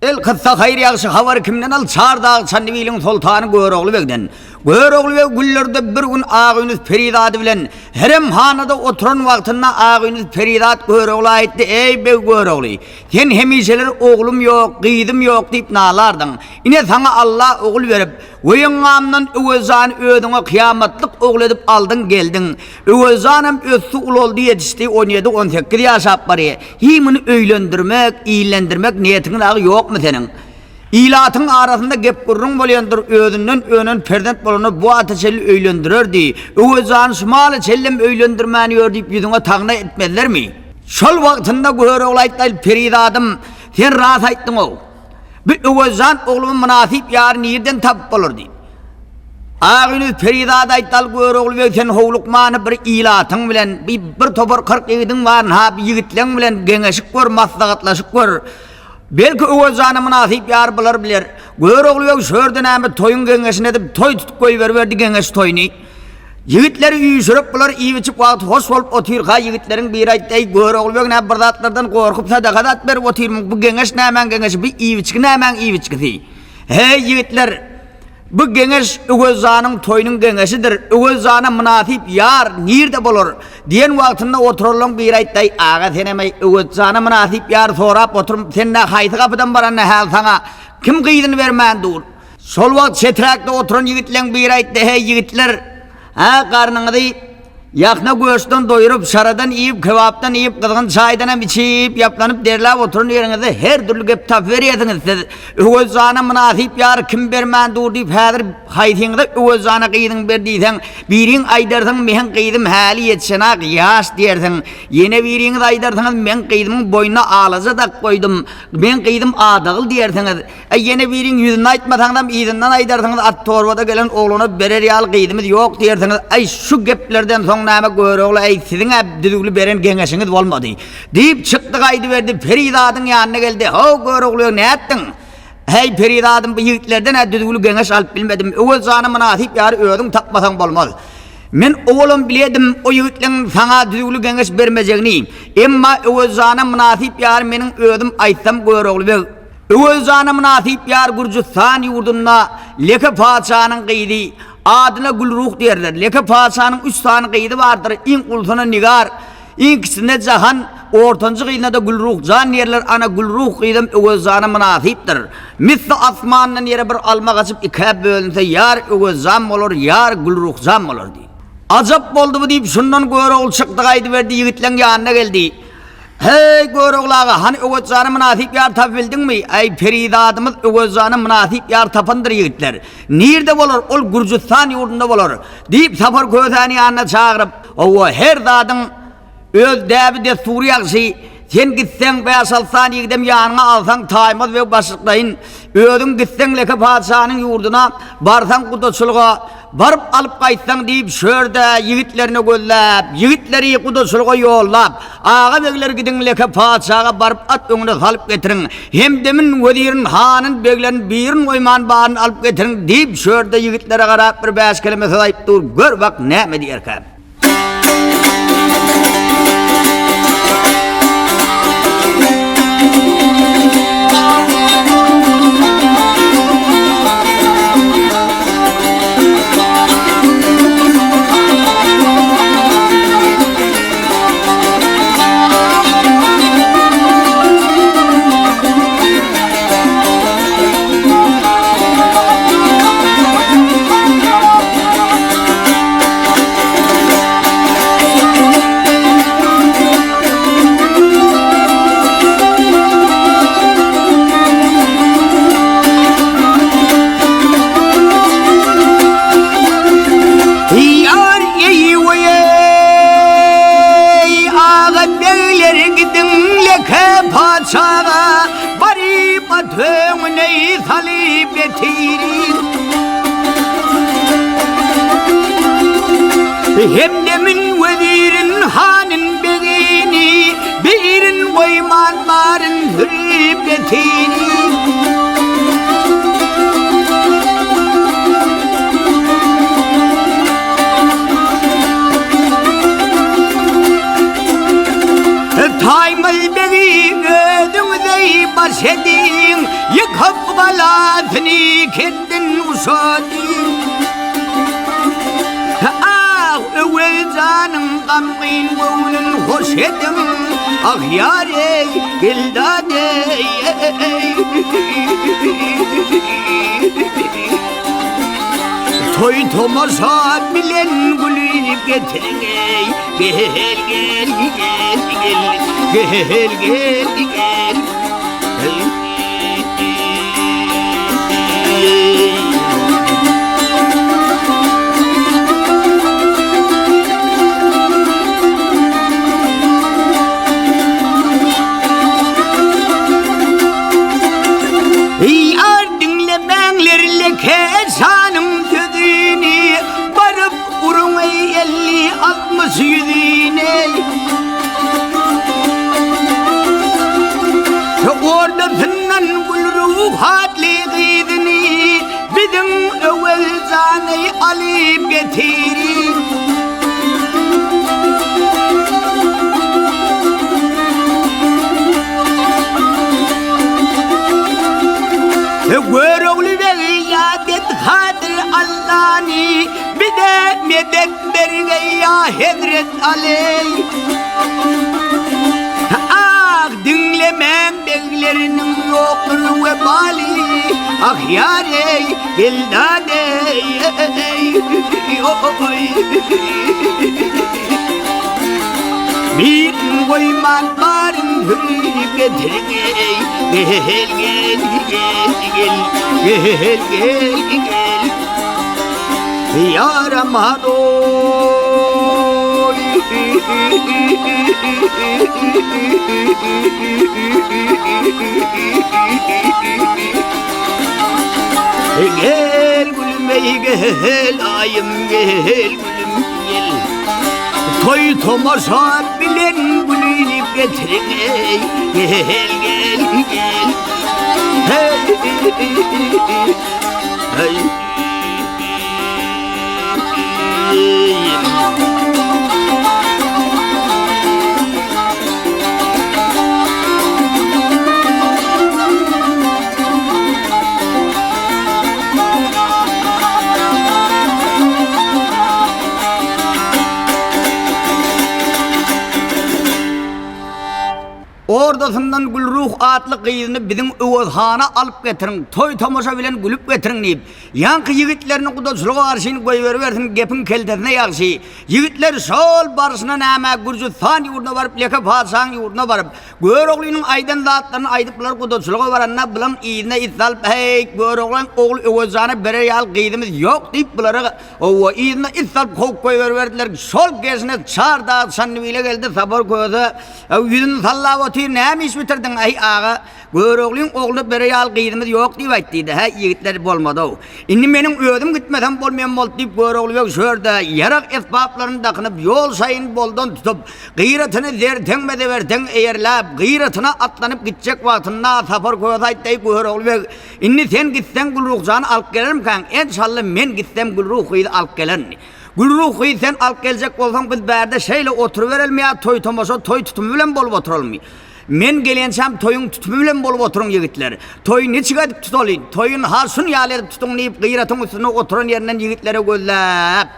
Elkyssa haýyr-ýagşy habary kimden al, Çardag Çandybiliň soltany Görogly begden. Görogly beg günlerde bir gün Agynüz perizady bilen heremhanada oturan wagtynda Agynüz perizat Görogla aýtdy, Eý, beg Görogly, sen hemişeler oglum ýok, gyzym ýok diýip nalardyň. Ine, saňa Alla ogul berip, Weýeňňamdan Öwezjany özüňe kyýamatlyk ogul edip aldyň geldiň. Öwezjanam ösdi, ulaldy, ýetişdi, on ýedi, 18 ýaşap barýa. Hiý muny öýlendirmek, illendirmek niýetiň dagy ýokmy seniň? Ilatyň arasynda gep-gürrüň bolýandyr, özünden önen perzent bolanda bu ata çenli öýlendirerdi. Öwezjany şu mala çenlem öýlendirmän ýör diýip ýüzüňe tagna etmezlermi? Şol wagtynda Görogly aýtdy, Perizadym, sen ras aýtdyň-ow. Bu Öwezjan oglumy mynasyp ýary nirden tapyp bolar diýip. Agynüz perizat aýtdy, Al Görogly beg sen howlukmany bir ilatyň bilen, bi bir topar 40 ýigidiň baryn ha bi ýigitleň bilen geňeşip gör, maslahatlaşyp gör. Belki Öwezjana mynasyp ýar bular biler. Görogly beg şu ýerde näme toýuň geňeşini edip toý tutup goýberiberdi geňeş toýuny. Ýigitleri üýşürip, bular iýip-içip wagty hoş bolup otyrka, ýigitleriň biri aýtdy, Eý, Görogly beg, näme bir zatlardan gorkup sadaka zat berip otyrmyň, bu geňeş nämäň geňeşi, bu iýip-içgi nämäň iýip-içgisi? Heý, ýigitler, bu geňeş Öwezjanyň toýunyň geňeşidir, Öwezjana mynasyp ýar nirde bolar? Diýen wagtynda oturanlaryň biri aýtdy, Eý, aga, senem-eý, Öwezjana mynasyp ýar sorap oturm, sen-dä haýsy gapydan baranda häl saňa kim gyzyny bermän dur? Şol wagt çeträkde oturan ýigitleň biri aýtdy, Heý, ýigitler, hä, garnyňyzy ýahna göçden doýrup, şaradan iýip, kebapdan iýip, gyzgyn çaýdanam içip, ýaplanyp, derläp oturan ýeriňizde her dürli gep tapyberýärsiňiz siz. Öwez jana mynasyp ýary kim bermän dur diýip, häzir haýsyňyza Öwez jana gyzyňy ber diýseň, biriň aýdarsyň, meň gyzym häli ýetişenak, ýaş diýersiň. Ýene biriňiz aýdarsyňyz, meň gyzymyň boýnuna alaja dakyp goýdum, meň gyzym adagyl diýersiňiz. Äý, ýene biriň ýüzünde aýtmasaňyzam, yzyndan aýdarsyňyz, at torbada gelen oglana berer ýaly gyzymyz ýok diýersiňiz. Äý, şu geplerden soň näme Görogly, äý, siziň-ä düzüwli beren geňeşiňiz bolmady. Diýip, çykdy gaýdyberdi, perizadyň ýanyna geldi. How, Görogly beg, nätdiň? Häý, perizadym, bu ýigitlerden-ä düzüwli geňeş alyp bilmedim. Öwez jana mynasyp ýary özüň tapmasaň bolmaz. Men owalam bilýärdim o ýigitleň saňa düzüwli geňeş bermejegini. Emma Öwez jana mynasyp ýary meniň özüm aýtsam, Görogly beg, Öwez jana mynasyp ýar Gürjüstan ýurdunda Leke patyşanyň gyzy, adyna Gülruh diýerler. Leke patyşanyň üç sany gyzy bardyr, iň ulusyna Nigar, iň kiçisine Jahan, ortanjy gyzyna-da Gülruh jan diýerler. Ana, Gülruh gyzam Öwez jana mynasypdyr. Misli asmandan ýere bir alma gaçyp ikä bölünse, ýar Öwez jan bolar, ýar Gülruh jan bolar diýdi. Ajap boldy bu diýip, şundan Görogly çykdy gaýdyberdi, ýigitleň ýanyna geldi. Heý, Görogly aga, hany Öwez jana mynasyp ýar tapybildiňmi? Äý, perizadymyz Öwez jana mynasyp ýar tapandyr, ýigitler. Nirde bolar? Ol Gürjüstan ýurdunda bolar. Diýip, Sapar Kösäni ýanyna çagyryp, Hawa, her zadyň öz däbi-dessury ýagşy. Sen gitseň, bäş-alty sany ýigidem ýanyňa alsaň, Taýmaz beg başlyklaýyn. Özüň gitseň Leke patyşanyň ýurduna, barsaň gudaçylyga, Baryp alyp gaýtsaň diýip, şörde ýigitlerine gözläp, ýigitleri gudaçylyga ýollap, Aga-begler gidiň Leke patyşaga baryp at öňüne salyp getiriň, hemdemin, wezirin, hanyn, beglerin birin goýman baryny alyp getiriň diýip, şörde ýigitlere garap bir bäş keleme söz aýyp dur, gör bak näme diýerkä. Ýar eý we eý aga begler gidiň leke paçaga baryp at öňüne salyp getirin. Hemdemin wezirin hanyn begini birin goýman baryn sürüp getirin. Taýmaz begi özüňiz eý baş ediň. Ýykyp galasyny ketden uşady. Ah, Öwez janyň gamgyn göwnün hoş ediň, Ah, ýar eý, geldad eý, Toý-tomaşa bilen gülüp getiriň eý, Gel, gel, gel, gel, gel, gel, gel. Ýar diňlemäňler leke şanyň sözüni, Baryp uruň eý 50, 60, ýüzüni. Ordasyndan Gülruh atly gyzyny biziň Öwez jany alyp getiriň. Görogly begi ýat et Kadyr Allany, bize medet bergeý ýa Hezret Aly. Ah, diňlemäň begleriniň ýokdur webaly, Ah, ýar eý, geldad eý, oý. Birin goýman baryn sürüp getiriň eý, Gel, gel, gel, gel, gel, gel, gel. Ýaramaz oý. Gel gülüm ey gel aýym gel gülüm gel. Toý tomaşa bilen gülüp getiriň ey gel gel gel. Hey hey. Ordasyndan Gülruh atly gyzyny biziň Öwez hana alyp getiriň, toý-tomaşa bilen gülüp getiriň diýip, ýaňky ýigitlerini gudaçylyga garşyn goýberibersin, gepiň keltesine ýagşy. Ýigitler şol barşyna nämä Gürjüstan ýurduna baryp, Leke patyşaň ýurduna baryp, Göroglynyň aýdan zatlaryny aýdyp bular gudaçylyga baranda bulaň yzyna it salyp, Heý, Göroglyň ogly Öwezjana berer ýaly gyzymyz ýok diýip bulara Hawa, yzyna it salyp kowup goýberiberdiler. Şol gelşine Çar dag Çandybile geldi, Sapar köse ýüzüni sallap otyr, Näme iş bitirdiň, äý, aga? Göroglyň ogluna berer ýaly gyzymyz ýok diýip aýt diýdi. Häý, ýigitler, bolmady-ow. Indi meniň özüm gitmesem bolmaýan boldy diýip, Görogly beg şu ýerde ýarag-esbaplaryny dakynyp, ýol şaýyny boldan tutup, gyratyny zerteňme-zeberteň eýerläp, gyratyna atlanyp gitjek wagtynda Sapar köse aýtdy, Äý, Görogly beg, Indi sen gitseň Gülruhjany alyp gelermikäň? Enşalla men gitsem Gülruh gyzy alyp gelerin. Gülruh gyzy sen alyp geljek bolsaň biz bärde şeýle oturyberelimi ýa toý-tomaşa toý tutumy bilen bolup oturalymy? Men gelençäm toýuň tutumy bilen bolup oturyň ýigitler. Toýy niçik edip tutaly? Toýy ynha şun ýaly edip tutuň diýip gyratyň üstünde oturan ýerinden ýigitlere gözläp.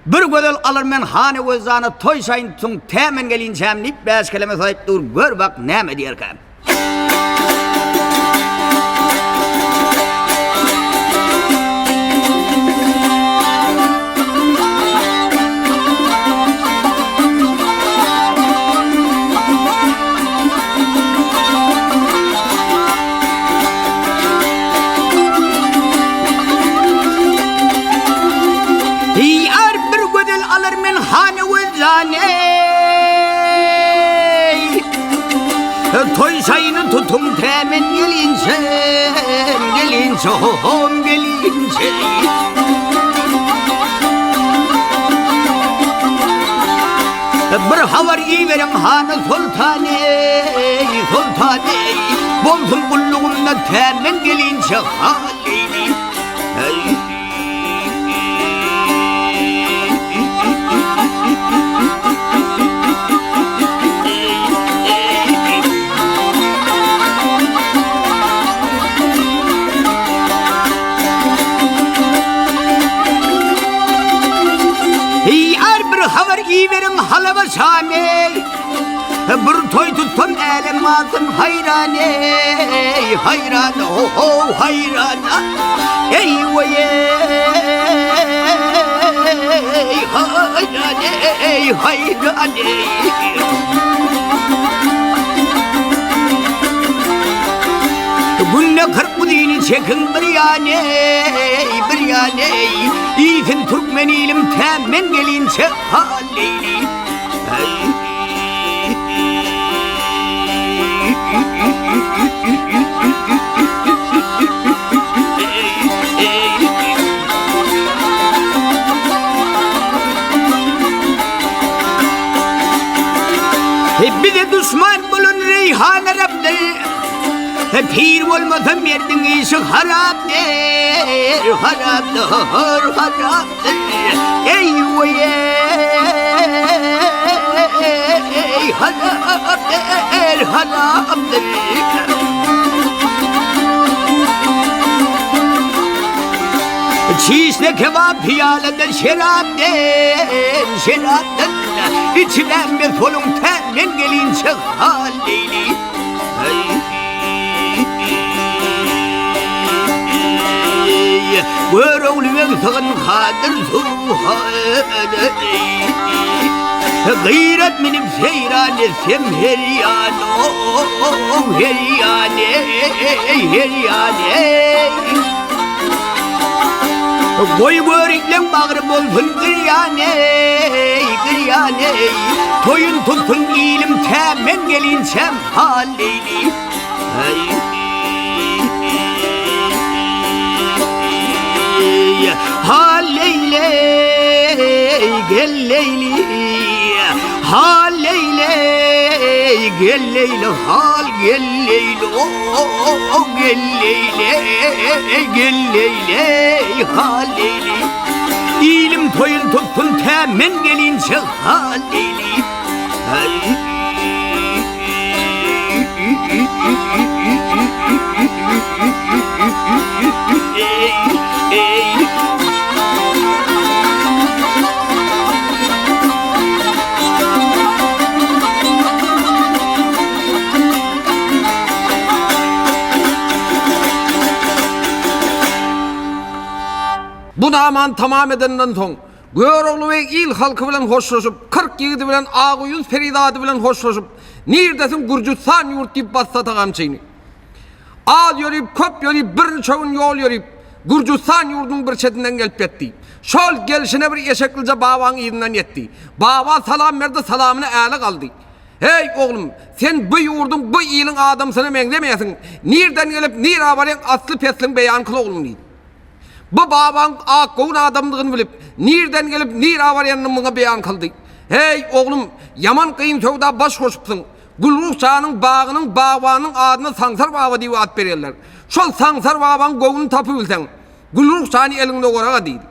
Bir gözel alar men han Öwezjana toý şaýyn tutuň tä men gelinçäm diýip bäşkeleme saýyp dur gör bak näme diýerkäm. Ýar bir gözel alar men hany gözlane. Toý şaýyny tutuň tä men gelinçem, gelinçem, gelinçem. Bir habar iberiň hana soltan eý, soltan eý, Bolsun gullugymda tä men gelinçe han eý. Iberiň Halaba Şamy. Bir toý tutsam älem galsyn haýran eý, haýran ho-ho haýran eý weý eý, haýran eý, haýran eý. Günde 40 guzyny çekiň bir ýan eý, bir ýan eý, Iýsin türkmen ilim tä men gelinçe ha leýli. Bize duşman bolan Reýhan Arapdyr. Pir bolmasa merdiň işi harapdyr, harapdyr, harapdyr. Eý weý eý, harapdyr, harapdyr. Çişde kebap piýalada şerapdyr, şerapdyr. Içilen bir soluň tä men gelinçe hal leýli. Görogly beg sygyn hadyr Gyrat minip seýran etsem her ýan her ýan her ýan Goý görikleň bagry bolsun girýan eý girýan eý Toýun tutsun ilim tä men gelinçäm Hal leýli. Hal leýli, gel leýli. Hal leýli, gel leýli, hal gel leýli. O gel leýli, gel leýli, hal leýli. Ilim toýun tutsun tä men gelinçe hal leýli. Bu namany tamam edenden soň, Görogly beg il-halky bilen hoşlaşyp, 40 ýigidi bilen Agöýüz perizady bilen hoşlaşyp, Nirdesiň Gürjüstan ýurt diýip bassa gamçyny. Az ýörüp, köp ýörüp, birniçe gün ýol ýörüp, Gürjüstan ýurdunyň bir çetinden gelip ýetdi. Şol gelşine bir eşeklije babaň yzyndan ýetdi. Baba salam berdi, salamyny äli galdy. Heý, oglum, sen bu ýurduň, bu iliň adamsyna meňzemeýärsiň. Nirden gelip, nirä barýaň, asly-pesliňi beýan kyl, oglum diýdi. Bu babaň akgöwün adamdygyny bilip, nirden gelip, nirä barýanyny muňa beýan kyldy. Heý, oglum, ýaman kyn söwda baş goşupsyň. Gülruh janyň bagynyň bagbanynyň adyna Saňsar baba diýip at berýärler. Şol Saňsar babaň göwnüni tapybilseň, Gülruh jany eliňde goraga diýdi.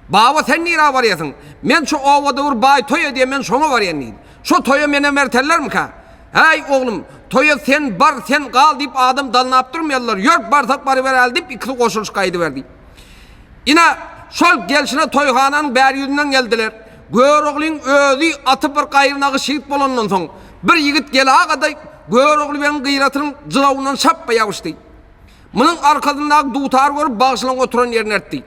Baba sen nirä barýarsyň? Men şu obada bir baý toý edýär, men şoňa barýan diýdi. Şo toýa menem erterlermikä? Häý, oglum, toýa sen bar, sen gal diýip adam dalnap durmaýarlar, ýör, barsak baryberäli diýip ikisi goşulyşyp gaýdyberdi. Ine, şol gelşine toýhananyň bäri ýüzünden geldiler. Göroglyň özi aty bir gaýry nagyş ýigit bolandan soň, bir ýigit gelägede Görogly begiň gyratynyň jylawyndan şapba ýapyşdy. Munuň arkasyndaky dutary görüp bagşylaryň oturan ýerine eltdi.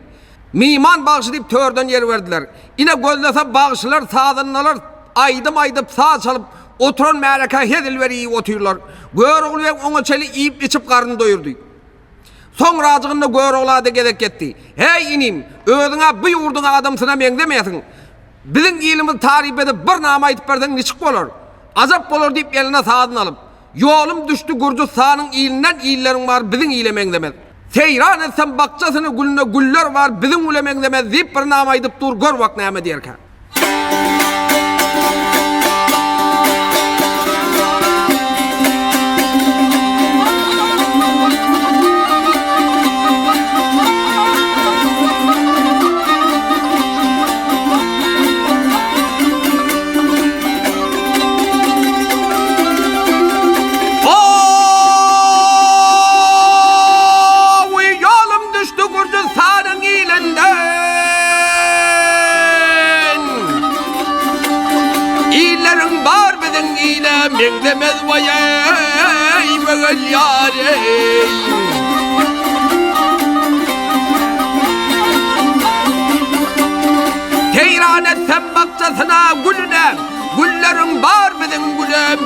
Myhman bagşy diýip törden ýer berdiler. Ine gözlese bagşylar, sazandalar aýdym aýdyp, saz çalyp, oturan märekä hezil ber iýip otyrlar. Görogly beg oňa çenli iýip-içip garnyny doýurdy. Soňrajygynda Görogla-da gezek ýetdi. Häý inim, özüň-ä bu ýurduň adamsyna meňzemeýärsiň. Biziň ilimizi taryp edip bir nama aýdyp berseň niçik bolar? Ajap bolar diýip eline sazyny alyp. Ýolum düşdi Gürjüstanyň ilinden illeriň bar biziň ile meňzemez. Seýran etsem bakjasyny gülüne güller bar biziň güle meňzemez diýip bir nama aýdyp dur gör bak näme diýerkä. Ow, ýolum düşdi Gürjüstanyň ilinden.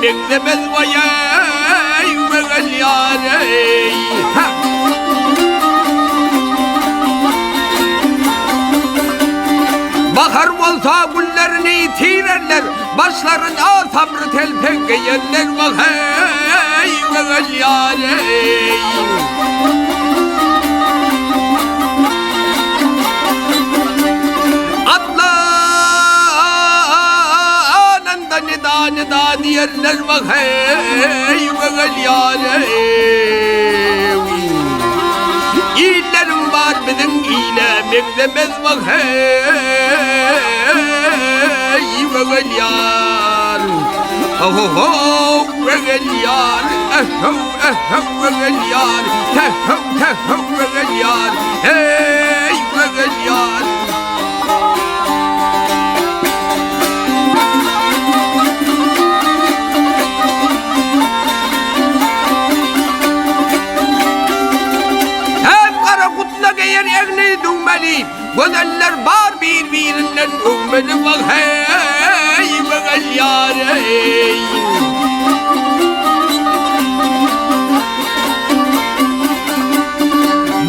meňzemez waý-eý, gözel ýar-eý. Hä! Bahar bolsa güllerini tirerler, Başlaryna samry telpek geýerler Wah-eý, gözel ýar-eý. Atlananda nida-nida diýerler Wah-eý, gözel ýar-eý. Illeriň bar biziň ile meňzemez Wah-eý, gözel ýar. Ho-ho-how, gözel ýar, eh-how, eh-how, gözel ýar, teh-how, teh-how, gözel ýar, heý, gözel ýar. Hem gara gutla geýen egni düwmeli, Gözeller bar bir-birinden öwmeli Wah heý, gözel ýar eý.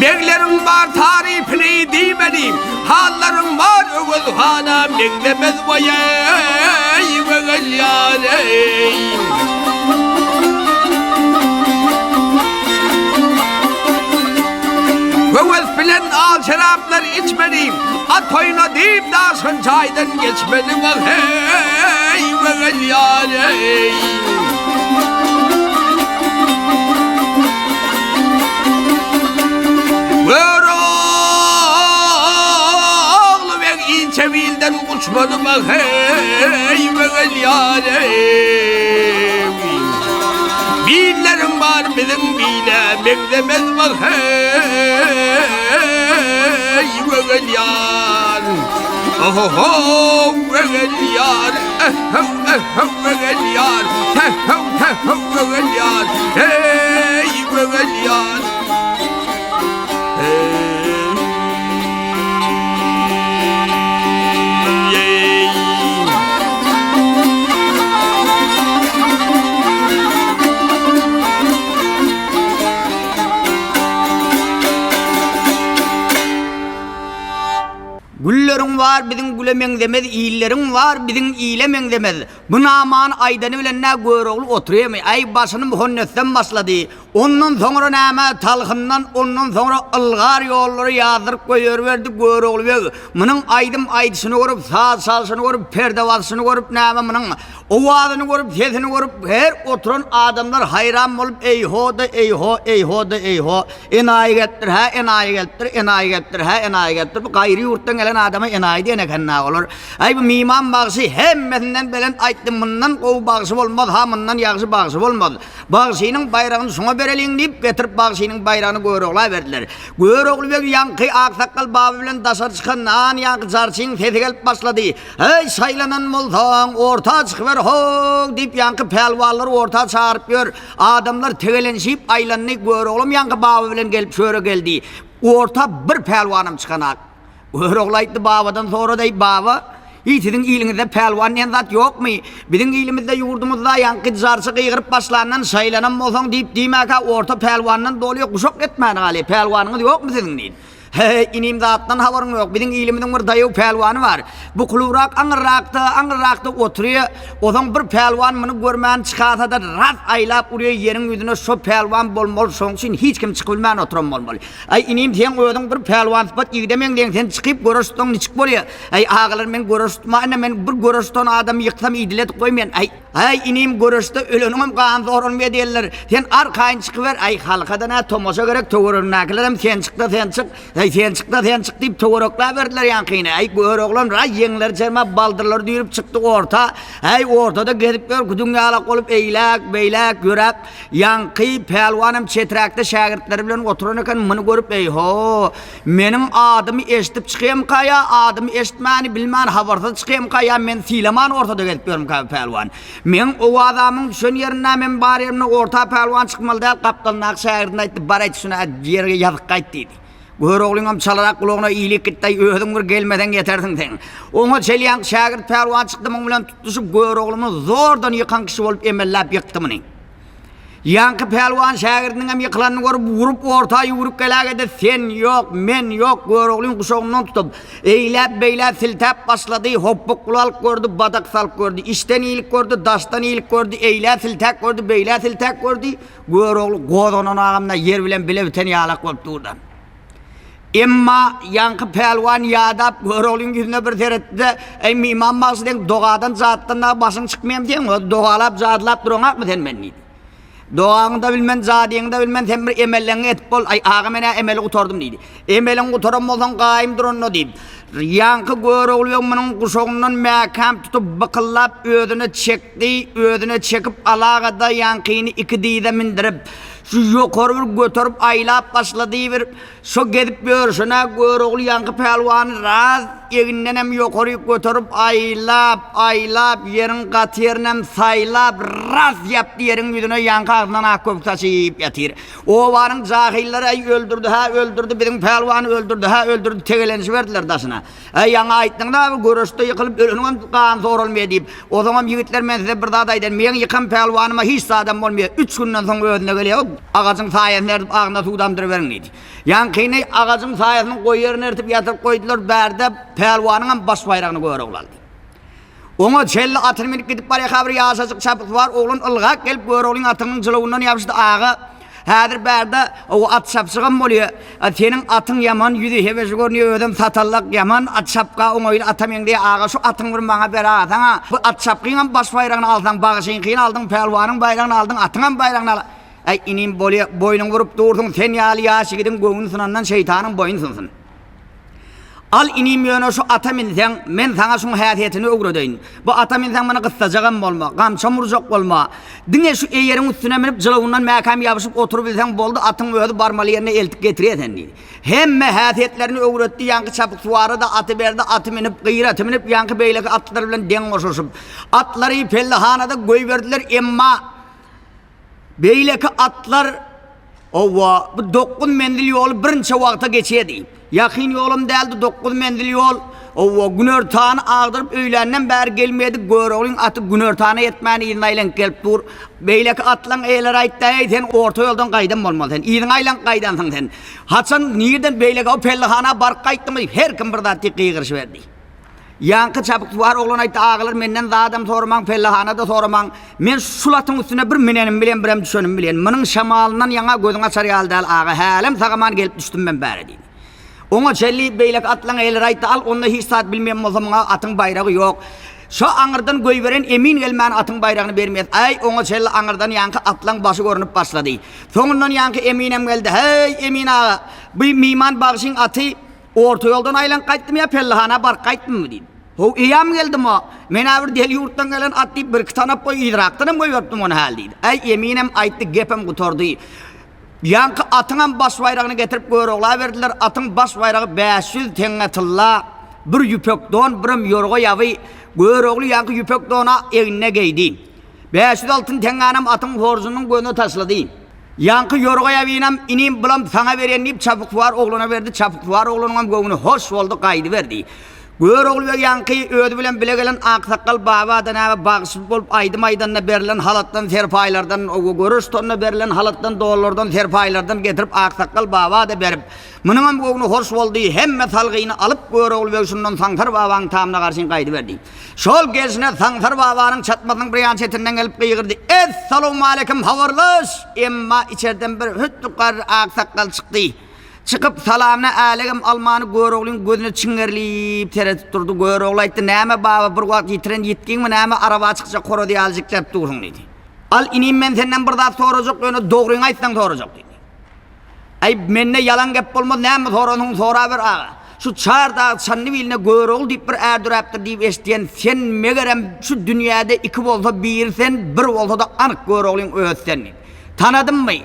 Begleriň bar tarypyny diýmeli, Hallaryň bar Öwez hana meňzemez Waý eý, gözel ýar eý. Höwes bilen al şeraplar içmeli, At oýna diýip daşgyn çaýdan geçmeli Wah heý, gözel ýar eý. Görogly beg inçe bilden uçmady Wah heý, gözel ýar eý. Billeriň bar biziň bile meňzemez Wah heý, gözel ýar. Ohohow, gözel ýar, eh-how, eh-how, gözel ýar, teh-how, teh-how, gözel ýar, heý, gözel ýar. Heý. Gülleriň bar biziň güle meňzemez, illeriň bar biziň ile meňzemez. Bu namany aýdany bilen nä Görogly oturýamy? Äý, başyny muhannesden başlady. Ondan soňra näme, talhyndan, ondan soňra ylgar ýollary ýazdyryp goýberiberdi Görogly beg. Munuň aýdym aýdyşyny görüp, saz çalşyny görüp, perde basyşyny görüp näme munuň owazyny görüp, sesini görüp, her oturan adamlar haýran bolup, eý-ho-da, eý-ho, eý-ho-da, eý-ho, enaýy gelipdir, hä, enaýy gelipdir, enaýy gelipdir, hä, enaýy gelipdir, bu gaýry ýurtdan gelen adama enaýy diýen eken-dä olar. Äý, bu miman bagşy hemmesinden belent aýtdy, mundan gowy bagşy bolmaz, ha, mundan ýagşy bagşy bolmaz. Bagşynyň baýragyny şoňa bereliň diýip, getirip bagşynyň baýragyny Görogla berdiler. Görogly beg ýaňky aksakgal baba bilen daşary çykandan ýaňky jarçyň sesi gelip başlady. Heý, saýlanan bolsaň, orta çykyber how! diýip, ýaňky pälwanlary orta çagyryp ýör. Adamlar tegelenişip aýlandy. Göroglam ýaňky baba bilen gelip şöre geldi. Orta bir pälwanam çykanak. Görogly aýtdy, Babadan sora-da, baba, hiý, siziň iliňizde pälwan diýen zat ýokmy? Biziň ilimizde, ýurdumyzda ýaňky jarçy gygyryp başlandan, şaýlanam bolsaň diýip diýmäkä, orta pälwandan doly guşak etmäni galýar. Pälwanyňyz ýokmy siziň? diýdi. He, inim, zatdan habaryň ýok. Biziň ilimiziň bir daýaw pälwany bar. Bukulubrak aňyrrakda, aňyrrakda oturýar. Ozaň bir pälwan muny görmän çykasa-da, ras aýlap urýar ýeriň ýüzüne, şo pälwan bolmaly, şoň üçin hiç kim çykybilmän oturan bolmaly. Aý, inim, seň özüň bir pälwansypat ýigide meňzeýäň, sen çykyp göreş tutsaň niçik bolýa? Aý, agalar, men göreş tutmaýyn-a, men bir göreş tutan adamy ýyksam idil edip goýmaýan. Aý, aý, inim, göreşde öleniňem gany soralmaýa diýerler. Sen arkaýyn çykyber. Aý, halka-da nä tomaşa gerek, töweregindäkilerem sen çyk-da, sen çyk, aý, sen çyk-da, sen çyk diýip töwerekläberdiler ýaňkyny. Aý, Göroglan, aý, ýeňleri çermäp, baldyrlary düýrüp çykdy orta. Aý, ortada gezip ýör, güdüň ýalak bolup eýläk, beýläk ýöräp. Ýaňky pälwanam çeträkde şägirtleri bilen oturan eken, muny görüp, Eý-ho, meniň adymy eşidip çykaýamyka ýa adymy eşitmäni bilmän habarsyz çykaýamyka ýa meni sylaman ortada gezip ýörmükä bu pälwan? Meň owazamyň düşen ýerinde men bar ýerimde orta pälwan çykmaly däl, gapdalyndaky şägirdine aýtdy, Bar aýt şuna, ýere ýazyk gaýt diýdi. Göroglyňam çalarak gulagyna ilik gitdi-aý, özüň bir gelmeseň ýetersiň sen. Oňa çelýän şägirt pälwan çykdy muň bilen tutuşyp Göroglymy zordan ýykan kişi bolup emelläp ýykdy muny. Ýaňky pälwan şägirdiniňem ýykylanyny görüp, urup orta ýüwrüp geläge-de sen ýok, men ýok Göroglyň guşagyndan tutup, eýläp-beýläp siltäp başlady, hopbuk gulalyk gördi, badak salyp gördi, içden ilik gördi, daşdan ilik gördi, eýlä siltäp gördi, beýlä siltäp gördi, Görogly gozganan agamda ýer bilen bile biten ýalak bolup durdy. Emma ýaňky pälwan ýadap Göroglyň ýüzüne bir seretdi-de, Eý, myman bagşy seň dogadan jatdan dagy başyň çykmaýam seň, o dogalap jadylap duraňakmy sen men diýdi. Dogaňy-da bilmen, jadyňy-da bilmen, sen bir emelleňi edip bol, aý aga men-ä emeli gutardym diýdi. Emeliňi gutaran bolsaň gaýym dur onda diýip, ýaňky Görogly beg munuň guşagyndan mäkäm tutup bykyllap özüne çekdi, özüne çekip alaga-da ýaňkyny iki dyza mindirip, şu ýokary bir göterip aýlap başlady bir, şo gezip ýörşüne Görogly ýaňky pälwany raz egindenem ýokaryk göterip aýlap, aýlap, ýeriň gaty ýerinem saýlap, ras ýapdy ýeriň ýüzüne ýaňky agzyndan ak köpük saçyp ýatyr. Obanyň jahyllary äý öldürdi-hä öldürdi, biziň pälwany öldürdi-hä öldürdi tegelenişiberdiler daşyna. Äý ýaňy aýtdyňda bu göreşde ýykylyp öleniňem gany soralmaýar diýip. Ozaňam ýigitler men size bir zat aýdaýyn, meň ýykan pälwanyma hiç zadam bolmaýar, üç günden soň özüne gelýär, o agajyň saýasyny eritip agzyna suw damdyryberiň diýdi. Ýaňkyny agajyň saýasynyň goýy ýerine eritip ýatyryp goýdular, bärde pälwanyňam baş baýragyny Görogly aldy. Oňa çenli atyny münüp gidip barýarka bir ýaşajyk çapyksuwar oglan ylgap gelip Göroglyň atynyň jylawyndan ýapyşdy, Aga, häzir bärde o at çapjygam bolýa. Seniň atyň ýaman ýüzi hebeşi görünýä, özem satallak ýaman at çapga oňaýly ata meňzeýä, aga şu atyňy bir maňa beräýseň-a. Bu at çapgyňam baş baýragyny alsaň, bagşyňkyny aldyň, pälwanyň baýragyny aldyň, atyňam baýragyny al. Äý, inim, bolýa, boýnuňy burup dursuň, sen ýaly ýaş ýigidiň göwni synandan şeýtanyň boýny synsyn. Al inim ýöne şu ata minseň, men saňa şuň häsiýetini öwredeýin. Bu ata minseň muny gyssajagam bolma, gamçam urjak bolma. Diňe şu eýeriň üstüne münüp jylawyndan mäkäm ýapyşyp oturybilseň boldy, atyň özi barmaly ýerine eltip getirýär seni diýdi. Hemme häsiýetlerini öwretdi, ýaňky çapyksuwara-da aty berdi, aty münüp, gyraty münüp, ýaňky beýleki atlar bilen deň goşulyşyp, atlary pellehanada goýberdiler, emma Beýleki atlar, Howwa, bu dokguz menzil ýoly birnçe wagta geçýärdi. Ýakyn ýolam däldi, dokguz menzil ýol. Howwa, günortany agdyryp öýländen bäri gelmedik Göroglyň aty günortana ýetmän yzyna aýlanyp gelip dur. Beýleki atlaň eýeleri aýtdy, Eý, sen orta ýoldan gaýdan bolmaly sen. Yzyňa aýlanyp gaýdansyň sen. Haçan, nirden beýleki o pellehana baryp gaýtdyňmy diýip, her kim bir zat diýip gygyryşyberdi. Ýaňky çapyksuwar oglan aýtdy, Agalar, menden zadam soramaň, pellehana-da soramaň. Men şul atyň üstüne bir münenim bilen, birem düşenim bilen. Munuň şemalyndan ýaňa gözüňi açar ýaly däl, aga. Hälem sag-aman gelip düşdüm men bäre diýdi. Oňa çenli beýleki atlaň eýeleri aýtdy, Al, onda hiç zat bilmeýän bolsa muňa atyň baýragy ýok. Şo aňyrdan goýberen emin gelmän atyň baýragyny bermeýäs. Äý, oňa çenli aňyrdan ýaňky atlaň başy görnüp başlady. Soňundan ýaňky eminem geldi. Häý, emin aga, bu Miman bagşyň aty Orta ýoldan aýlanyp gaýtdym ýa pellehana baryp gaýtdymmy diýdim. How, eýýäm geldim-a. Men-ä bir del ýurtdan gelen at diýip birki tanap goý yzrakdanam goýberipdim ony häli diýdi. Äý, eminem aýtdy, gepem gutardy. Ýaňky atyňam baş baýragyny getirip Görogla berdiler. Atyň baş baýragy 500 teňňe tylla, bir ýüpek don, birem ýorga ýaby. Görogly ýaňky ýüpek dona egnine geýdi. 500 altyn teňňänem atyň horjunynyň gözüne taşlady. Ýaňky ýorga ýabynam, inim, bulam saňa berýän diýip, çapyksuwar oglana berdi. Çapyksuwar oglanyňam göwni hoş boldy, gaýdyberdi. Görogly beg ýaňky özi bilen bile gelen aksakgal baba-da näme bagşy bolup aýdym aýdanda berlen halatdan, serpaýlardan, göreş tonuna berlen halatdan, donlardan, serpaýlardan getirip aksakgal baba-da berip, munuňam göwni hoş boldy. Hemme salgyny alyp, Görogly beg şundan Saňsar babaň tamyna garşyn gaýdyberdi. Şol gelşine Saňsar babanyň çatmasynyň bir ýan çetinden gelip gygyrdy, Essalawmaleýkim, habarlaş! Emma içerden bir hütdük garry aksakgal çykdy. Çykyp, salamyna älegem almany Göroglyň gözüne çiňerilip seredip durdy. Görogly aýtdy, Näme baba, bir wagt ýitiren ýitgiňmi näme, araba çykjak horaz ýaly jikläp dursuň diýdi. Al, inim, men senden bir zat sorajak, ýöne dogryňy aýtsaň sorajak diýdi. Äý, mende ýalan gep bolmaz, näme soransyň soraber aga. Şu çar dag Çandybiline Görogly diýip bir är döräpdir diýip eşidýän, sen megerem şu dünýäde iki bolsa biri sen, bir bolsa-da anyk Göroglyň özi sen diýdi. Tanadymmy?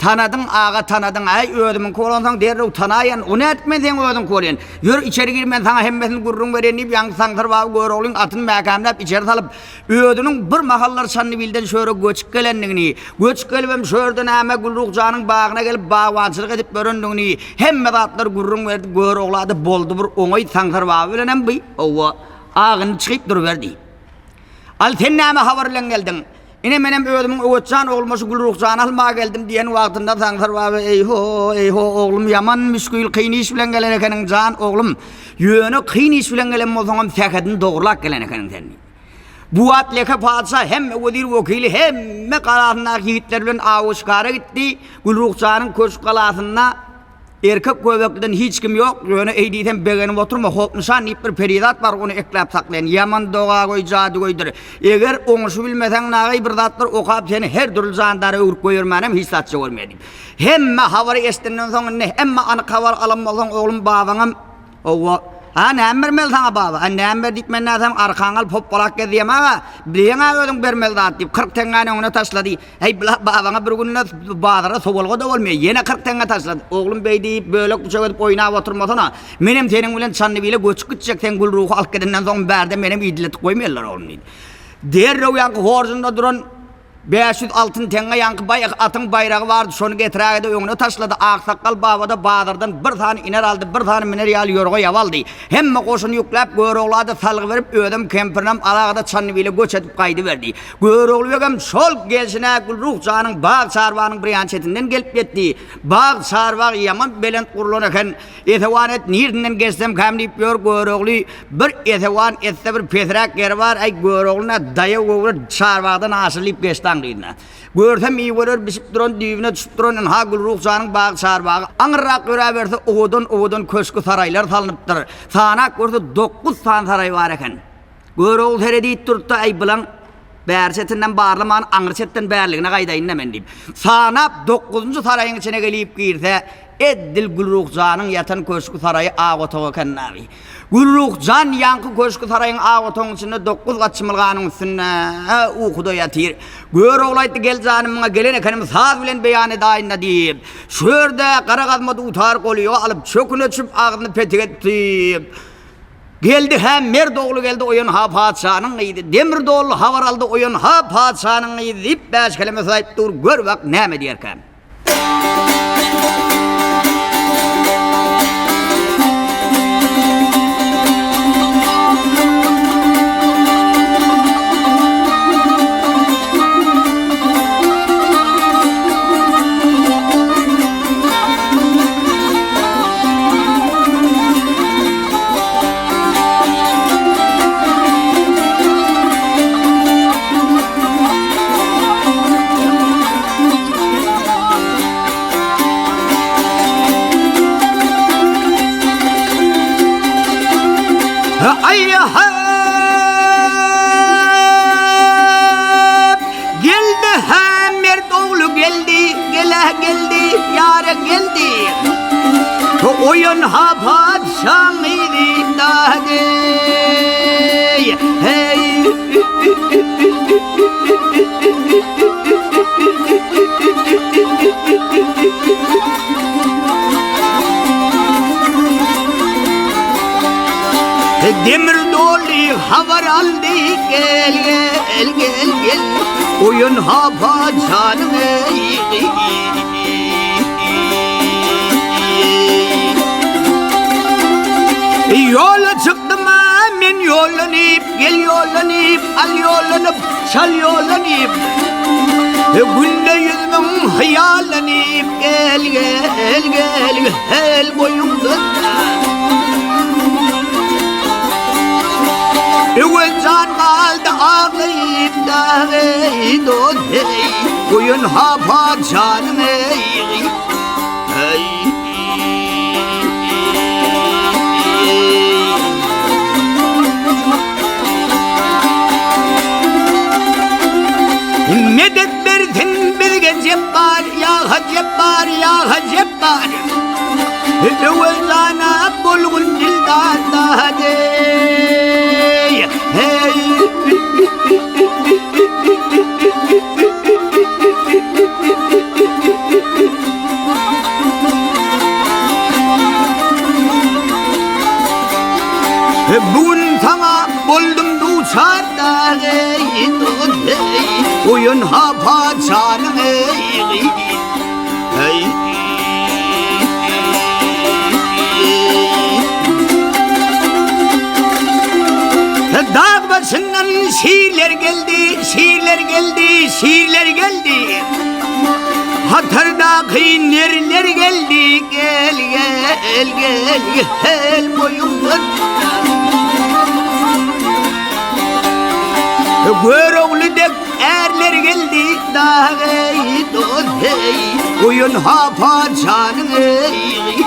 Tanadyň, aga, tanadyň. Äý, özümiňki bolansoň derrew tanaýan. O nädip men seň özüňki bolýan? Ýör, içeri gir, men saňa hemmesini gürrüň bereýin, diýip, ýaňky Saňsar baba Göroglyň atyny mäkämläp içeri salyp, özüniň bir mahallar Çandybilden şu ýere göçüp gelendigini, göçüp gelibem şu ýerde näme Gülruh janyň bagyna gelip bagbançylyk edip ýörendigini, hemme zatlary gürrüň berdi. Görogla-da boldy bir oňaýt Saňsar baba bilenem bi, hawa, agyny çykyp duruberdi. Al, sen näme habar bilen geldiň? Ine, menem özümiň Öwez jan ogluma şu Gülruh jany almaga geldim diýen wagtynda Saňsar baba, Eý-ho, eý-ho, oglum, ýaman müşgil, kyn iş bilen gelen ekeniň, jan oglum. Ýöne kyn iş bilen gelen bolsaňam, sähedini dogrulap gelen ekeniň sen diýdi. Bu wagt Leke patyşa hemme wezir-wekili, hemme galasyndaky ýigitleri bilen awa-şikara gitdi. Gülruh janyň köşk galasynda Erkek göbekliden hiç kim ýok, ýöne eý diýsem begenip oturma, Hopnyşan diýip bir perizat bar, ony ekläp saklaýan, ýaman dogagöý, jadygöýdir. Eger oňuşybilmeseň nagaý bir zatlar okap seni her dürli jandara öwrüp goýbermänem hiç zatça görmeýär diýip. Hemme habary eşidenden soň indi hemme anyk habar alan bolsaň oglum babaňam Howwa. A näme bermeli saňa baba? A näme ber diýip men näsem arkaňy alyp hopbalak gez diýemag-a. Bilýäň-ä özüň bermeli zat diýip, 40 teňňäni öňüne taşlady. Heý, bula babaňa bir günde bazara sowalga-da bolmaýar. Ýene 40 teňňe taşlady. Oglum beý diýip, bölek-büçek edip oýnap oturmasana. Menem seniň bilen Çandybile göçüp gitjek, sen Gülruhy alyp gidenden soň bärde menem idiletip goýmaýarlar oglum diýdi. Derrew ýaňky horjunda duran 500 altyn teňňe ýaňky baý atyň baýragy bardy, şony getiräge-de öňüne taşlady. Aksakgal baba-da bazardan bir sany iner aldy, bir sany miner ýaly ýorga ýaba aldy. Hemme goşuny ýükläp, Görogla-da salgy berip, özem kempirinem alaga-da Çandybile göç edip gaýdyberdi. Görogly begem şol gelşine Gülruh janyň bag-çarbagynyň bir ýan çetinden gelip ýetdi. Bag-çarbag ýaman belent gurlan eken. Esewan et, nirdinden geçsemkäm diýip ýör Görogly. Bir esewan etse bir pesräk ýeri bar, äý Görogly-na daýaw göwre çarbagdan aşyrylyp geçdi aňryna. Görse miweler bişip duran, düýbüne düşüp duran ynha Gülruh janyň bag çarbagy. Aňyrrak ýöräberse owadan-owadan köşgi-saraýlar salnypdyr. Sanap görse dokguz sany saraý bar eken. Görogly seredip durdy-da, äý bulaň bäri çetinden barlaman aňry çetden bärligine gaýdaýyn-da men diýip. Sanap dokuzynjy saraýyň içine gelip girse, Eddil Gülruh janyň ýatan köşgi-saraýy ak otag eken dagy. Gülruh jan ýaňky köşgi-saraýyň ak otagyň içinde dokguz gat çymylganyň üstünde ukuda ýatyr. Görogly aýtdy, Gel janym, muňa gelen ekenim saz bilen beýan edaýyn-da diýip, şu ýerde gara gazma dutar golýuga alyp, çöküne düşüp, agzyny petik etdi. Geldi hä merd ogly geldi oýan ha patyşanyň gyzy, demir dolly habar aldy oýan ha patyşanyň gyzy diýip, bäş keleme söz aýdyp dur, gör bak näme diýerkäm. Geldi ha mert ogly geldi, gele geldi, ýara geldi. Oýun ha patyşaň yzy Hey! Demir doly habar aldy gel gel gel gel Oýun hapa janyň ey Ýola çykdym men ýollanyp gel ýollanyp al ýollanyp Çal ýollanyp, Günde ýüzümiň hyýallanyp, Gel, gel, gel, gel boýuňdan. Öwez jan galdy aglaýyp, Dagy dost heý, Goýun hapa janym eý, Heý. Medet bersin bizge Jepbar, ýa Jepbar, ýa Jepbar. Öwezana bolgun dildar hey, hey. Bu gün saňa boldum duçar dagy dost eý Oýun ha patyşanyň eý Eý Dag başyndan şirler geldi, şirler geldi, şirler geldi. Hatardaky nerler geldi, gel, gel, gel, gel boýumdan. Görogly dek ärler geldi, dag eý, dost eý, goýun ha patyşanyň eý.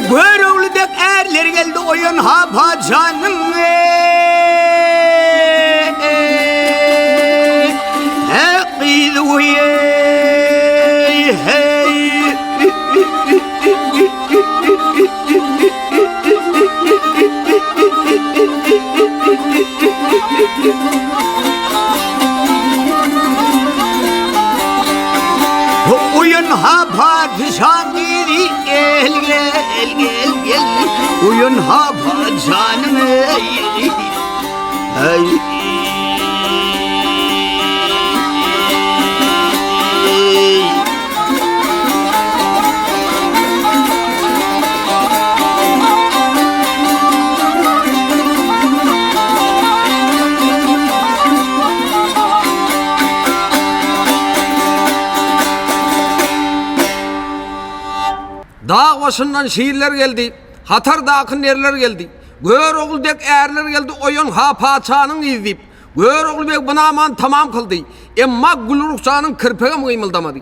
Görogly dek ärler geldi oýun ha patyşanyň He gyzy oýey hey. Oýun ha patyşaň gyzy gel gel gel gel Oýun ha patyşanyň eý eý Dag başyndan şirler geldi, Hatardaky nerler geldi. Görogly dek ärler geldi, Oýan ha patyşanyň yzy diýip. Görogly beg bu namany tamam kyldy. Emma Gülruhjanyň kirpigem gymyldamady.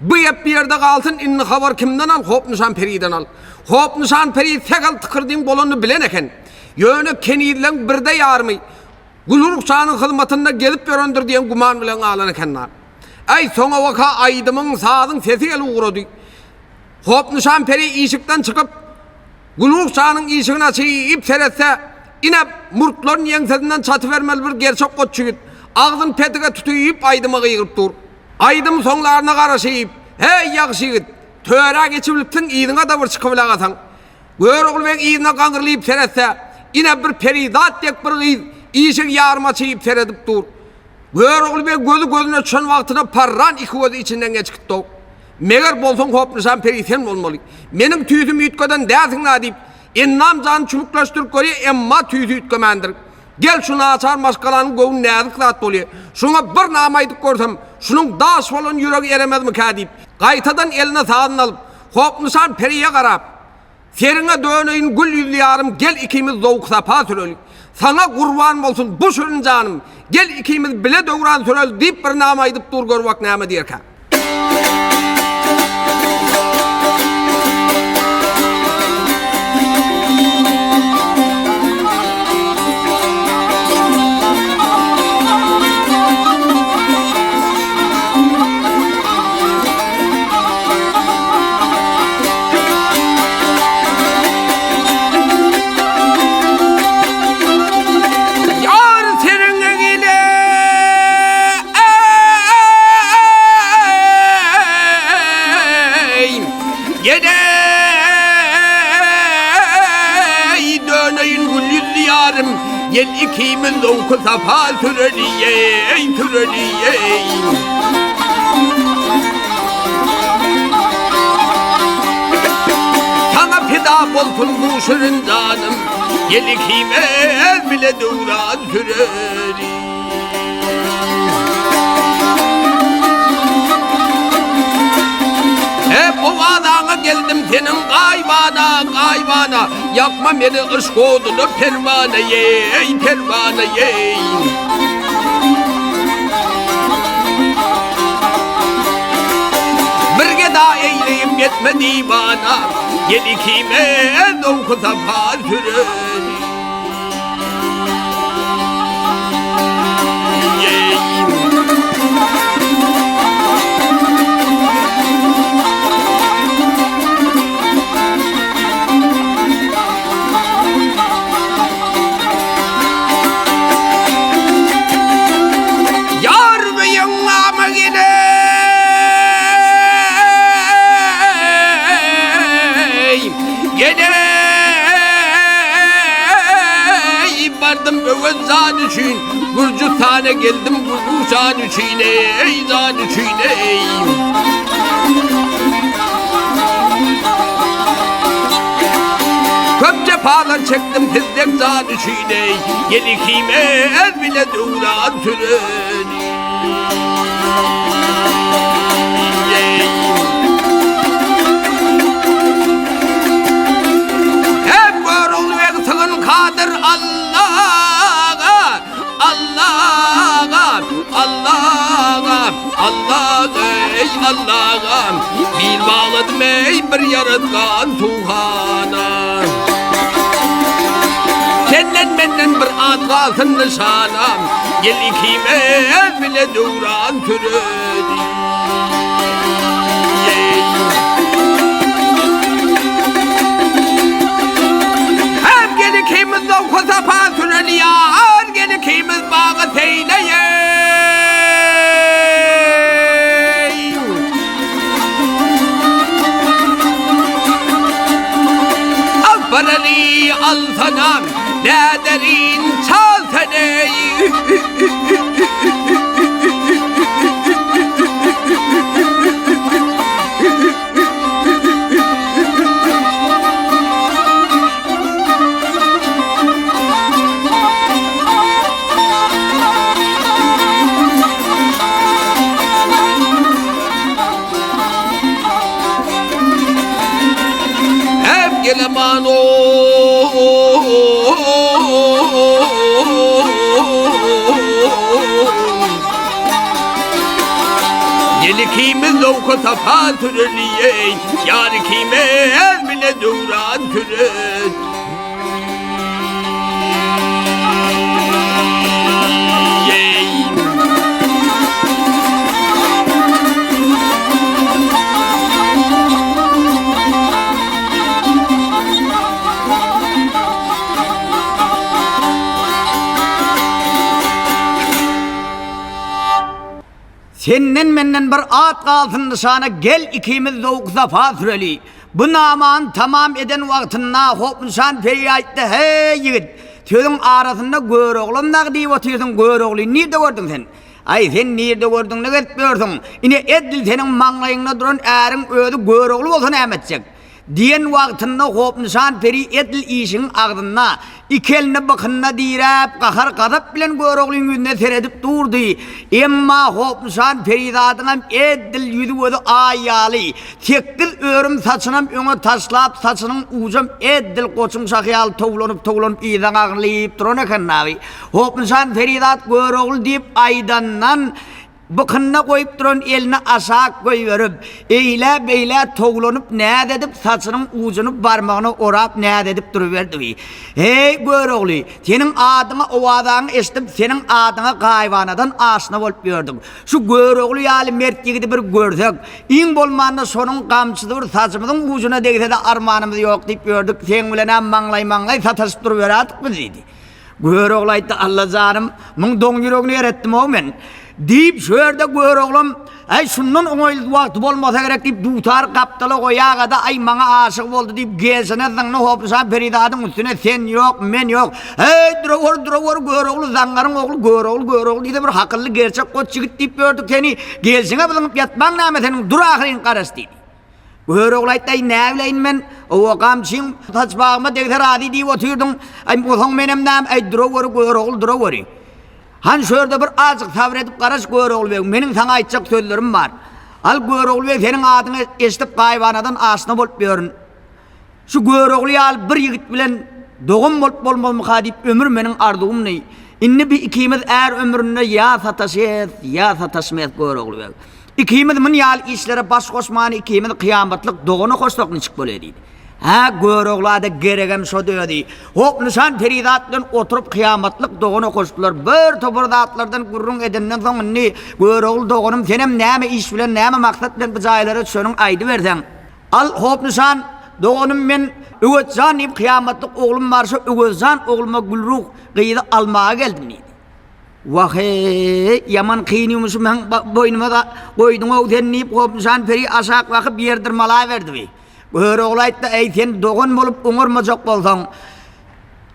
Bu gep bu ýerde galsyn, indi habar kimden al, Hopnyşan periden al. Hopnyşan peri sähel tykyrdyň bolanyny bilen eken. Ýöne kenizleň birde ýarymy Gülruhjanyň hyzmatynda gezip ýörendir diýen güman bilen galan eken-da. Äý, soňabaka aýdymyň, sazyň sesi gelip ugrady. Hopnyşan peri işikden çykyp, Gülruhjanyň işigini açy-yp seretse, ine, murtlaryny ýeňsesinden çatybermeli bir gerçek goç ýigit, agzyny petige tuty-yp aýdyma gygyryp dur. Aýdym soňlaryna garaşyp, Heý, ýagşy ýigit, törä geçibilipsiň, yzyňa-da bir çykybilagasaň. Görogly beg yzyna gaňrylyp seretse, ine, bir perizat dek bir gyz işigi ýarym açyp seredip dur. Görogly beg gözi gözüne düşen wagtyna parran iki gözi içinden geçgitdi. Meger bolsaň Hopnyşan peri sen bolmaly. Meniň tüýsümi üýtgeden dälsiň-ä diýip, Ennam jany çübükleşdirip görýär, emma tüýsi üýtgemändir. Gel şu naçar maşgalanyň göwni näzik zat bolýa. Şuňa bir nama aýdyp görsem, şunuň daş bolan ýüregi eremezmikä diýip, gaýtadan eline sazyny alyp, Hopnyşan periýe garap, Seriňe döneýin gül ýüzli ýarym, gel ikimiz zowky-sapa süreli. Saňa gurban bolsun bu şirin janym, gel ikimiz bile döwran süreli diýip bir nama aýdyp dur gör bak näme diýerkä. Ýar seriňe gele Eý, Gedeý döneýin gül ýüzli ýarym, Gel ikimiz zowky-sapa süreli, eý, süreli, eý. Saňa pida bolsun bu şirin janym, Gel ikimiz bile döwran süreli. Hep owazaňa geldim seniň gaýbana, gaýbana, Ýakma meni yşk oduna perwana, eý, perwana, eý. Bir geda eýleýip ýetme diwana, Gel ikimiz zowky-sapa süreli. Ýar öýüň ama gelen. berdim Öwez jan üçin, Gürjüstana geldim Gülruh jan üçin, eý, jan üçin, eý. Köp jepalar çekdim sizdek jan üçin, eý, Gel ikimiz bile döwran süreli. Hem Görogly beg sygyn kadyr Allaga, Allaga, Allaga, Allaga, eý Allaga, Bil bagladym eý bir ýaratgan Suhana. Senden menden bir at galsyn nyşana, Gel ikimiz bile döwran süreli. Hem gel ikimiz zowky sapa süreli ýar, Gel ikimiz bagy seýleýin. Alparany alsana, näderin çalsana eý. Hem geleman Gel ikimiz zowka sapa süreli ey, Yar ikimiz bile döwran süren. Senden-menden bir at galsyn nyşana gel ikimiz zowk-sapa süreli. Bu namany tamam eden wagtynda Hopnyşan peri aýtdy, Heý, ýigit, sözüň arasynda Göroglam dagy diýip otyrsyň, Göroglyny nirde gördüň sen? Aý, sen nirde gördüň, ne gezip ýörsüň? Ine, edil seniň maňlaýyňda duran äriň özi Görogly bolsa näme etjek? Diýen wagtynda Hopnyşan peri edil işigiň agzynda, iki elini bykynyna diräp, gahar-gazap bilen Göroglyň ýüzüne seredip durdy. Emma Hopnyşan perizadyňam edil ýüzi-gözi aý ýaly, sekiz örüm saçynam öňe taşlap, saçynyň ujam edil goçuň şahy ýaly towlanyp-towlanyp yza gaglyp duran eken dagy. Hopnyşan perizat Görogly diýip aýdandan, Bykynyna goýup duran elini aşak goýberip, eýlä-beýlä towlanyp näz edip, saçynyň ujuny barmagyna orap näz edip duruberdi. Heý, Görogly, seniň adyňy, owazaňy eşidip, seniň adyňa gaýybanadan aşna bolup ýördük. Şu Görogly ýaly mert ýigidi bir görsek, iň bolmanda şonuň gamçysy bir saçymyzyň ujuna degse-de armanymyz ýok diýip ýördük, seň bilen-ä maňlaý-maňlaý sataşyp duruberädik biz diýdi. Görogly aýtdy, Alla janym, muň doň ýüregini eretdim-ow men. Diýip, şu ýerde Göroglam, Äý, şundan oňaýly wagt bolmasa gerek diýip, dutary gapdala goýaga-da, Aý, maňa aşyk boldy diýip, gelşine zyňny hopuşan perizadyň üstüne sen ýok, men ýok. Heý, durawur, durawur, Görogly, zaňňaryň ogly Görogly, Görogly diýse bir hakylly gerçek goç ýigit diýip ýördük seni. Gelşiňe zyňyp ýatmaň näme seniň, dur ahyryn garaş diýdi. Görogly aýtdy, Aý, näbileýin men, owa, gamçyň saçbagyma degse razy diýip otyrdyň, aý, bolsaň menem näme, aý, duraweri, Görogly, duraweri. Han şu ýerde bir azjyk sabyr edip garaş, Görogly beg, meniň saňa aýtjak sözlerim bar. Al, Görogly beg, seniň adyňy eşidip gaýybanadan aşna bolup ýörün. Şu Görogly ýaly bir ýigit bilen dogan bolup bolmazmyka diýip ömür meniň arzuwymdy. Indi bi ikimiz är ömründe ýa sataşýas, ýa sataşmaýas Görogly beg. Ikimiz mun ýaly işlere baş goşmany ikimiz kyýamatlyk dogana goşsak niçik bolýa diýdi. Hä Görogla-da geregem şody özi. Hop Nyşan perizat bilen oturyp kyýamatlyk dogana goşdular. Bir topar zatlardan gürrüň edenden soň indi Görogly doganym senem näme iş bilen näme maksat bilen bu jaýlara düşeniňi aýdyberseň. Al, hop Nyşan, doganym men Öwezjan diýip kyýamatlyk oglum bar, şo Öwezjan ogluma Gülruh gyzy almaga geldim diýdi. Wah-eý, ýaman kyn ýumuşy meň boýnuma goýduň-ow sen diýip, hop Nyşan peri aşak bakyp ýer dyrmalaberdi. Bi. Görogly aýtdy, Eý, sen dogan bolup oňarmajak bolsaň,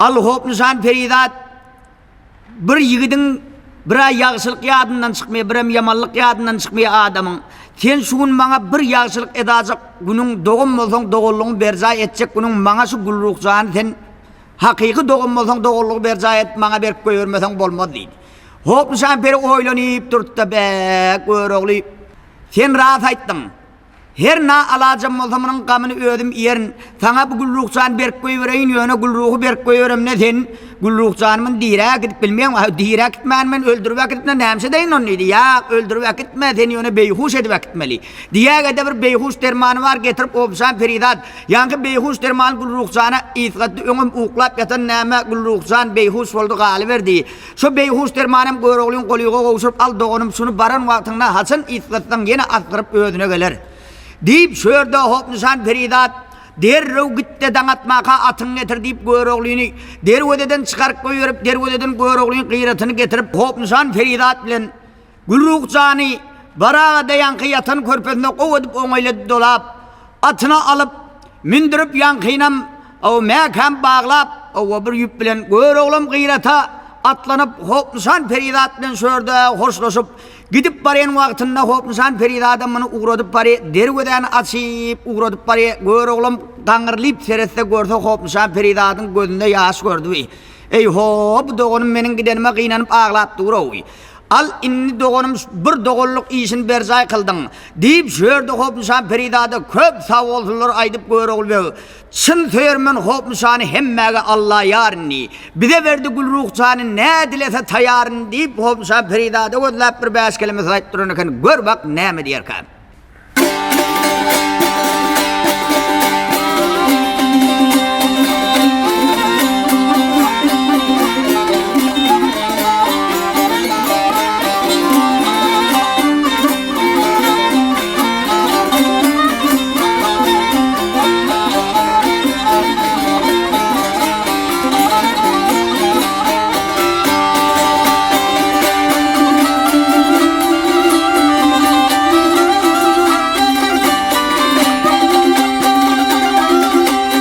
al, hop Nyşan perizat! Bir ýigidiň bir-ä ýagşylyk ýadyndan çykmaýar, birem ýamanlyk ýadyndan çykmaýar adamyň. Sen şu gün maňa bir ýagşylyk edajak günüň, dogan bolsaň doganlygyňy berjaý etjek günüň maňa şu Gülruh jany sen hakyky dogan bolsaň doganlygy berjaý edip maňa berip goýbermeseň bolmaz diýdi. Hopnyşan peri oýlanyp durdy-da, Bä, Görogly, sen ras aýtdyň. Her na alajam bolsa munuň gamyny özüm iýerin. Saňa bu Gülruh jany berip goýbereýin, ýöne Gülruhy berip goýberemde sen Gülruh janymyň dirä äkidip bilmeýäň. Aý, dirä äkitmän men öldürip äkidip nämişe edeýin ony diýdi. Ýa, öldürip äkitme, sen ýöne beýhuş edip äkitmeli. Diýäge-de bir beýhuş dermany bar, getirip obşan perizat. Ýaňky beýhuş dermany Gülruh jana ysgatdy, öňem uklap ýatan näme Gülruh jan beýhuş boldy galyberdi. Şo beýhuş dermanam Göroglyň golyga gowşuryp, Al doganym, şuny baran wagtyňda haçan ysgatsaň, ýene asgyryp özüne geler. Diýip, şu ýerde Hopnyşan perizat, Derrew git-de daň atmaka atyňy getir diýip, Göroglyny derwezeden çykaryp goýberip, derwezeden Göroglyň gyratyny getirip, Hopnyşan perizat bilen Gülruh jany baraga-da ýaňky ýatan körpesine gowy edip oňaýlady dolap, atyna alyp, mündürip ýaňkynam ow mäkäm baglap, owa bir ýüp bilen Göroglam Gyrata atlanyp Hopnyşan perizat bilen şu ýerde hoşlaşyp, gidip barýan wagtynda Hopnyşan perizadam muny ugradyp barýa, derwezäni açyp ugradyp barýa, Göroglam gaňyrlyp seretse görse Hopnyşan perizadyň gözünde ýaş gördübi. Eý-ho, bu doganym meniň gidenime gynanyp aglap dur-ow. Al, indi doganym bir doganlyk işini berjaý kyldyň, diýip, şu ýerde Hopnyşan perizada köp sagbolsunlar aýdyp Görogly beg, Çyn söýermen Hopnyşany hemmäge Alla ýar indi. Bize berdi Gülruh jany nä dilese taýar indi, diýip, Hopnyşan perizada gözläp bir bäş keleme söz aýdyp duran eken, gör bak näme diýerkä.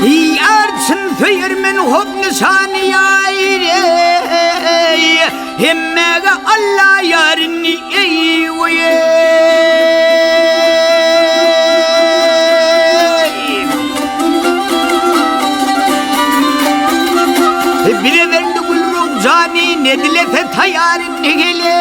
Ýar çyn söýer men hop nyşany ýaýr eý, Hemmäge Alla ýar indi eý oý eý. Bire berdi Gülruh jany ne dilese taýar indi geleý.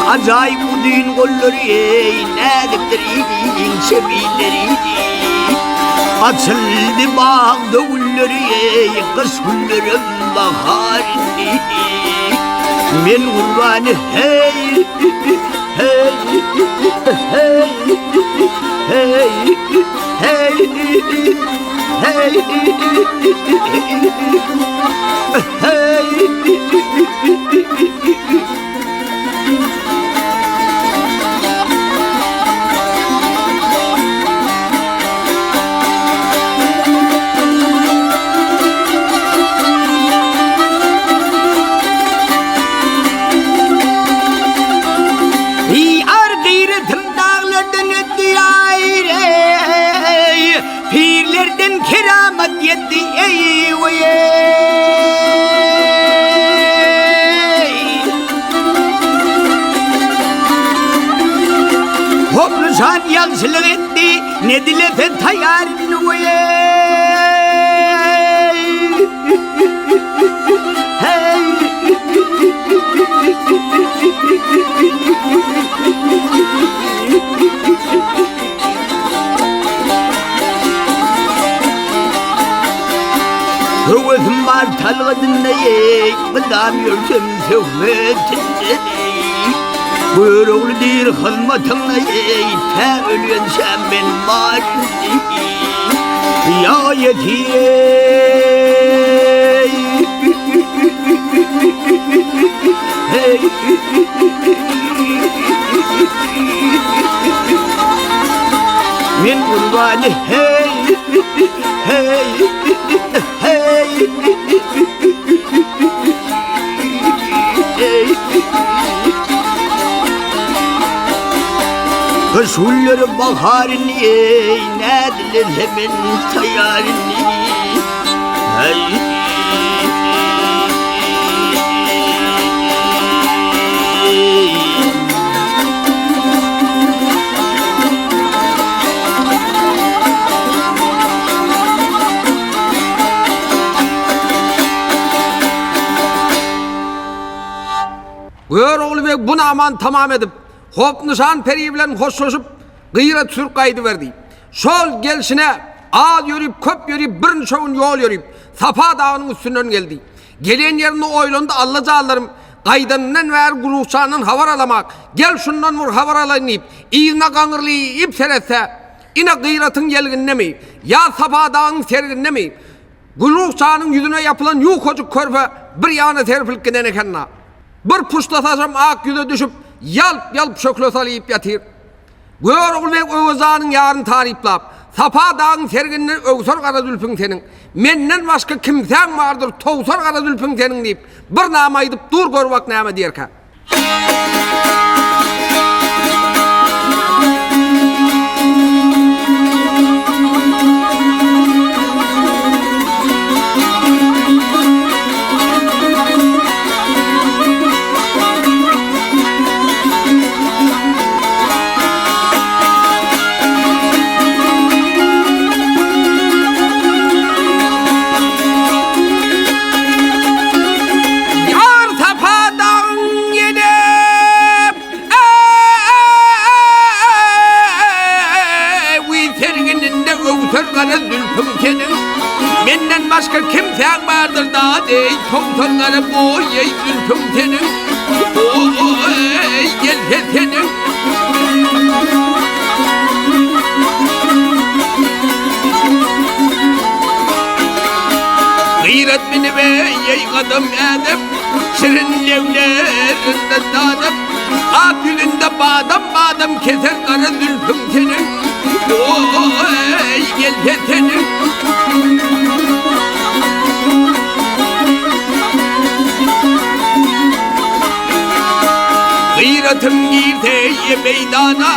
Ajaýyp uzyn gollary, eý, näzikdir inçe billeri. Açyldy bagda gülleri, eý, gyş günlerem bahar indi. Men gurbany, heý, heý, heý, heý, heý, heý, heý. Ýar gyratym daglardan ötdi aýry, Pirlerden keramat ýetdi eý oý eý. Hopnyşan ýagşylyk etdi, ne dilese taýar indi oý eý. Heý. Höwesim bar talgadynda eý, Mydam ýörsem söhbetinde eý. Görogly diýr hyzmatyňda eý, Tä ölýänçäm men bar Ýa ýetir eý. Hey. Men gurbany hey hey hey. Gyş günleri bahar indi eý, nädilese men taýýar indi. Heý. Görogly beg bu namany tamam edip, Hopnyşan peri bilen hoşlaşyp, gyra düşürip gaýdyberdi. Şol gelşine az ýörüp, köp ýörüp, birniçe gün ýol ýörüp, Sapa dagynyň üstünden geldi. Gelen ýerinde oýlandy, Alla janlarym, gaýdanyndan bäri Gulukjandan habar alamak, gel şundan bir habar alaýyn diýip, yzyna gaňrylyp seretse, ine Gyratyň ýelginindemi, ýa Sapa dagynyň sergindemi, Gülruhjanyň ýüzüne ýapylan ýukajyk körpe bir ýana serpilip giden eken-da. Bir puşta saçam ak ýüze düşüp, ýalp-ýalp şöhle salyp ýatyr. Görogly beg Öwezhanyň ýaryny taryplap, Sapa dagyň serginden öwser gara zülpüň seniň. Menden başga kimsäň bardyr, towsar gara zülpüň seniň diýip, bir nama aýdyp dur gör bak näme diýerkä. Ýar Sapa dagyň gelip, Eý, sergininde öwser gara zülpüň seniň. Menden başga kimsäň bardyr dad eý, towsar gara boý eý zülpüň seniň. Oý, gelse seniň. Gyrat minip eý gadam ädip, Şirin leblerinde dadyp, Ak ýüzünde badam-badam keser gara zülpüň seniň. Oý, gelse seniň. Gyratym girse meýdana,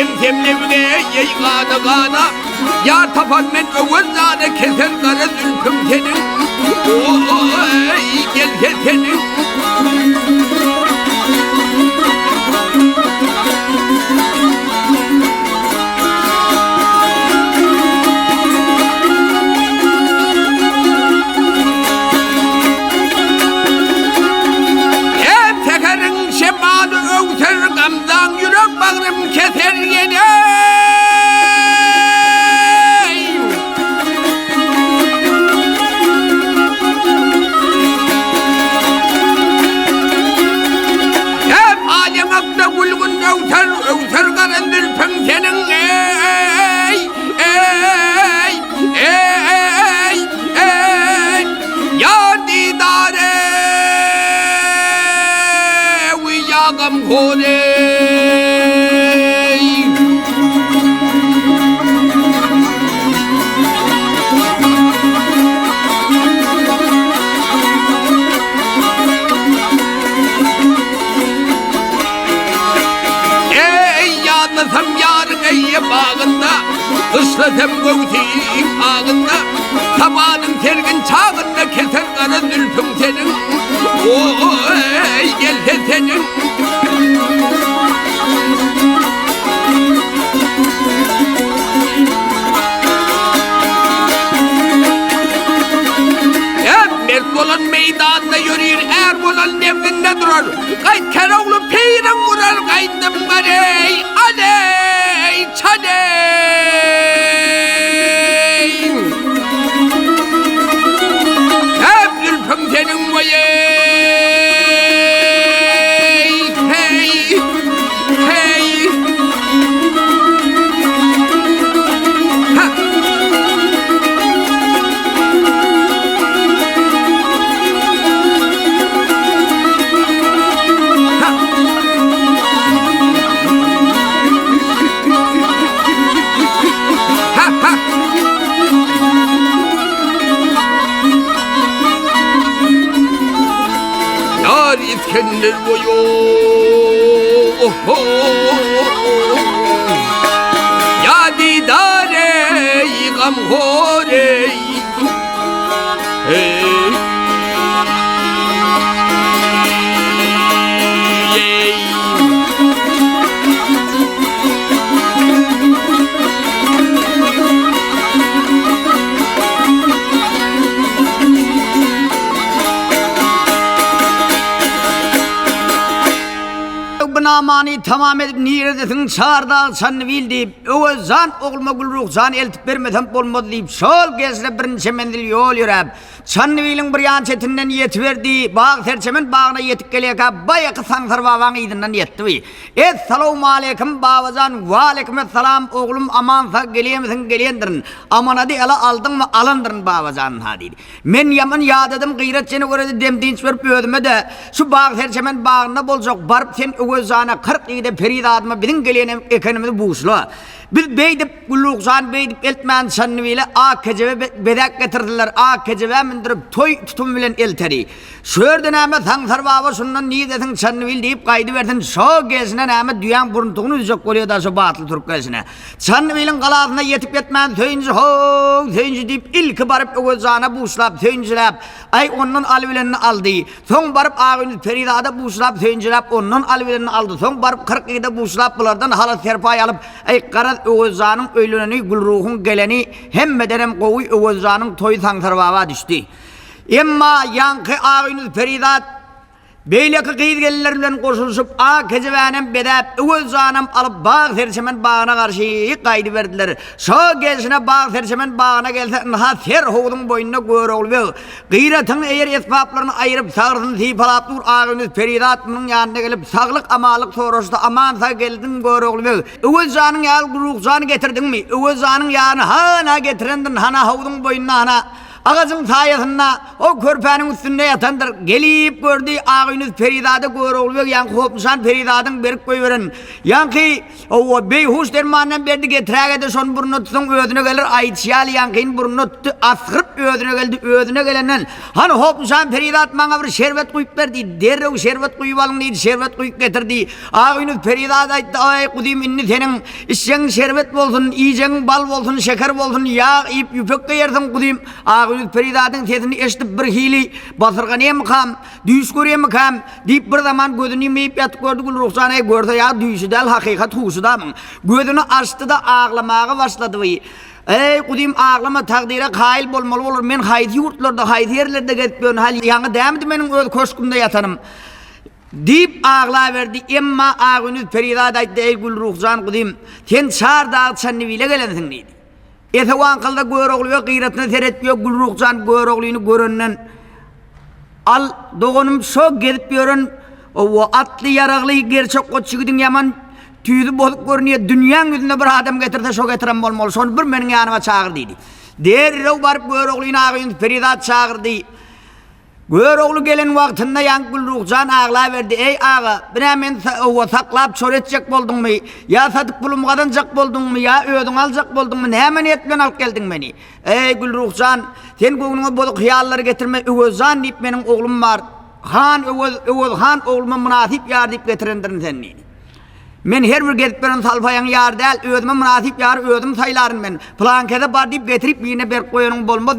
Emsem lebine eý gana-gana, Ýar tapan men öwez zada keser gara zülpüň seniň. Oý, gelse seniň. Her säheriň şemaly öwser gamzaň ýürek bagrym keser ýene. Hep alem akda gülgün öwser öwser gara zülpüň seniň eý eý eý eý Ýar didary we ýa gamhor eý. Eý, ýazlasam ýaryň eýe bagynda, Gyşlasam göwsüň agynda, Sabanyň sergin çagynda Keser gara zülpüň seniň, Oý, gelse seniň. Mert bolan meýdanda ýörir, är bolan nebzinde durar. Gaýt Kerogly piriň urar gaýtdym bareý aleý çaleý. Hep zülpüň seniň weýeý heý heý. Ha. Ýar Isgender boýu. namany tamam edip niredesiň Çardag Çandybil diýip, Öwez jan ogluma Gülruh jany eltip bermesem bolmaz diýip, şol gelşine birniçe menzil ýol ýöräp, Çandybiliň bir ýan çetinden ýetiberdi. Bag serçemen bagyna ýetip gelýärkä baýaky Saňsar babaň yzyndan ýetdi bi. Essalawmaleýkim babajan, waleýkimessalam oglum aman sag gelýärmisiň gelýändirin. Amanady ele aldyňmy alandyryn babajan ha diýdi. Men ýaman ýadadym Gyrat jene görede dem dynç berip özüme-de şu bag serçemen bagynda boljak baryp sen Öwez jana 40 ýigide perizadyma biziň gelýän ekenimizi buşla. Biz beýdip Gülruh jan beýdip eltmän Çandybile ak kejebe bezäk getirdiler ak kejebä mündürip toý tutum bilen elteri. Şu ýerde näme Saňsar baba şundan nirdesiň Çandybil diýip gaýdybersin şo gelşine näme düýäň buruntugyny üzjek bolýada şo batly türk gelşine. Çandybiliň galasyna ýetip ýetmän söýünji how söýünji diýip ilki baryp Öwez jana buşlap söýünjiläp aý ondan alybilenini aldy. Soň baryp Agündiz perizada buşlap söýünjiläp ondan alybilenini aldy. Soň baryp 40 ýigide buşlap bulardan halat serpaý alyp aý garaz Öwez janyň öýleneni Gülruhyň geleni hemmedenem gowy Öwez janyň toýy Saňsar baba düşdi. Emma ýaňky Agündiz perizat Beýleki gyz-gelinler bilen goşulyşyp, ak kejebänem bezäp, Öwez janam alyp bag serçemen bagyna garşy gaýdyberdiler. Şo gelşine bag serçemen bagyna gelse, ynha ser howzuň boýunda Görogly beg Gyratyň eýer esbaplaryny aýyryp, sagrysyny sypalap dur. Agündiz perizat munuň ýanyna gelip, saglyk-amanlyk soraşdy, Aman-sag geldiň, Görogly beg. Öwez janyň ýaly Gülruh jany getirdiňmi? Öwez janyň ýalyny hana getirendirin, hana howzuň boýunda, hana. Agajyň saýasynda, o körpäniň üstünde ýatandyr. Gelip gördi, Agynüz perizada Görogly beg ýaňky Hopnyşan perizadyň berip goýberen, ýaňky, hawa, beýhuş dermanyndan berdi, getiräge-de şony burnuna tutsaň özüne geler, aýdyşy ýaly ýaňkyny burnuna tutdy, asgyryp özüne geldi, özüne gelenden, Hany, Hopnyşan perizat maňa bir şerbet guýup ber diýdi. Derrew şerbet guýup alyň diýdi, şerbet guýup getirdi. Agynüz perizat aýtdy, Aý, guzym, indi seniň Içjegiň şerbet bolsun, iýjegiň bal bolsun, şeker bolsun, ýag iýip ýüpek geýersiň, guzym. Agýüz perizadyň sesini eşidip birhili, Basyrganýamykam, düýş görýämikäm? diýip bir zaman gözüni ýumyp ýatyp gördi Gülruhjan eý görse ýa düýşi däl hakykat huşudamyň. Gözüni açdy-da aglamaga başlady. Eý, guzym aglama takdyra kaýyl bolmaly bolar, men haýsy ýurtlarda, haýsy ýerlerde gezip ýörün, hal ýaňy dämidi meniň öz köşgümde ýatanym. Diýip aglaberdi. Emma Agünüz perizat aýtdy, Eý, Gülruh jan guzym, sen çar dag Çandybile gelensiň diýdi. Esewankalda Görogly we gyratyna seretdi we Gülruh jan Göroglyny görenden, Al, doganym, şo gezip ýören, owo, atly, ýaragly, gerçek goç ýigidiň ýaman tüýsi bozuk görünýär, dünýäň ýüzünde bir adam getirse, şo getiren bolmaly, şony bir meniň ýanyma çagyr diýdi. Derrew baryp Göroglyny Agünüz perizat çagyrdy. Görogly gelen wagtynda ýaňky Gülruh jan aglaberdi, Eý, aga, bir-ä meni oba saklap çor etjek bolduňmy? Ýa satyp pulumy gazanjak bolduňmy? Ýa özüň aljak bolduňmy? Näme niýet bilen alyp geldiň meni? Eý, Gülruh jan, sen göwnüňe bozuk hyýallary getirme, Öwez jan diýip meniň oglum bar. Han Öwez, Öwez han ogluma mynasyp ýar diýip getirendirin seni diýdi. Men her bir gezip ýören salpaýaň ýary däl, özüme mynasyp ýary özüm saýlaryn men. Pylankese bar diýip getirip birine berip goýanyň bolmaz.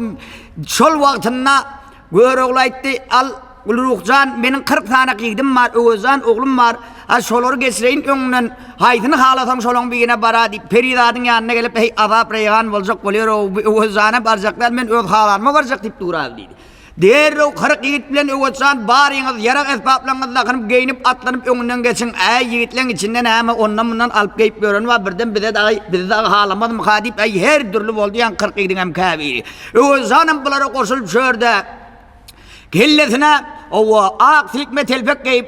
Şol wagtynda Görogly aýtdy, Al, Gülruh jan, meniň 40 sany ýigdim bar, Öwez jan oglum bar. A şolary geçireýin öňüňden. Haýsyny halasaň şolaň birine bara diýip, perizadyň ýanyna gelip, Heý, azap reýgan boljak bolýar-ow, bu Öwez jana barjak däl, men öz halanyma barjak diýip dur-a diýdi. Derrew 40 ýigit bilen Öwezjan baryňyz ýarag esbaplaryňyzy dakynyp, geýnip, atlanyp öňünden geçiň. Äý, ýigitleň içinde näme ondan-mundan alyp geýip ýöreni bar, birden bize dagy, bizi dagy halamazmyka diýip, äý, her dürli boldy ýaňky 40 ýigidiňem käbiri. Öwezjanam bulara goşulyp şu ýerde kellesine, owa, ak silkme telpek geýip,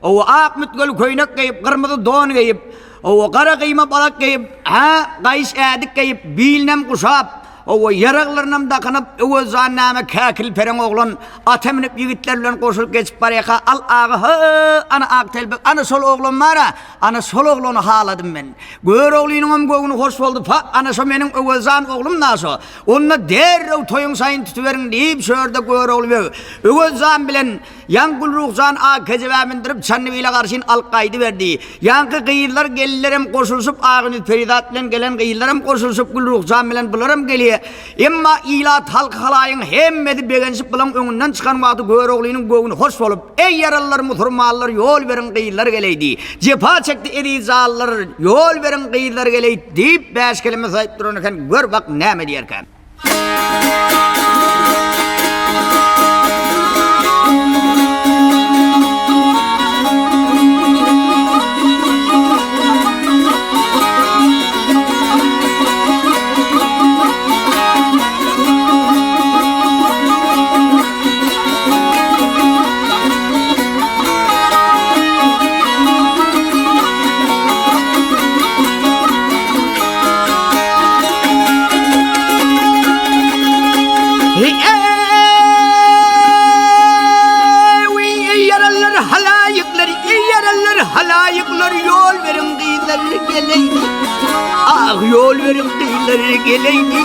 Owa, ak mütgeli köýnek geýip, gyrmyzy don geýip, owa, gara gyýma balak geýip, hä, gaýyş ädik geýip, bilinem guşap, owa, ýaraglarynam dakynyp, Öwez jan näme käkil pereň oglan, ata münüp ýigitler bilen goşulyp geçip barýaka, al aga, hö, ana ak telpek, ana şol oglan bar-a, ana şol oglany haladym men. Göroglynyňam göwni hoş boldy, pa, ana şo meniň Öwez jan oglum-da şo. Onda derrew toýuň şaýyny tutuberiň diýip, şu ýerde Görogly beg Öwez jan bilen Ýaňky Gülruh jan ak kejebä mündürip, Çandybile garşyn alyp gaýdyberdi. Ýaňky gyzlar, gelinlerem goşulyşyp, Agünüz perizat bilen gelen gyzlaram goşulyşyp, Gülruh jan bilen bularam gelýä. Emma ilat, halky-halaýyň hemmesi begenişip bulaň öňünden çykan wagty Göroglynyň göwni hoş bolup, Eý, ýaralylar, musurmanlar, ýol beriň, gyzlar geleýdi. Jepa çekdi eziz janlar, ýol beriň, gyzlar geleýdi diýip, bäş keleme saýyp duran eken, gör bak näme diýerkä. Göroglar ýol beriň gyzlar geleýdi. Ah ýol beriň gyzlar geleýdi.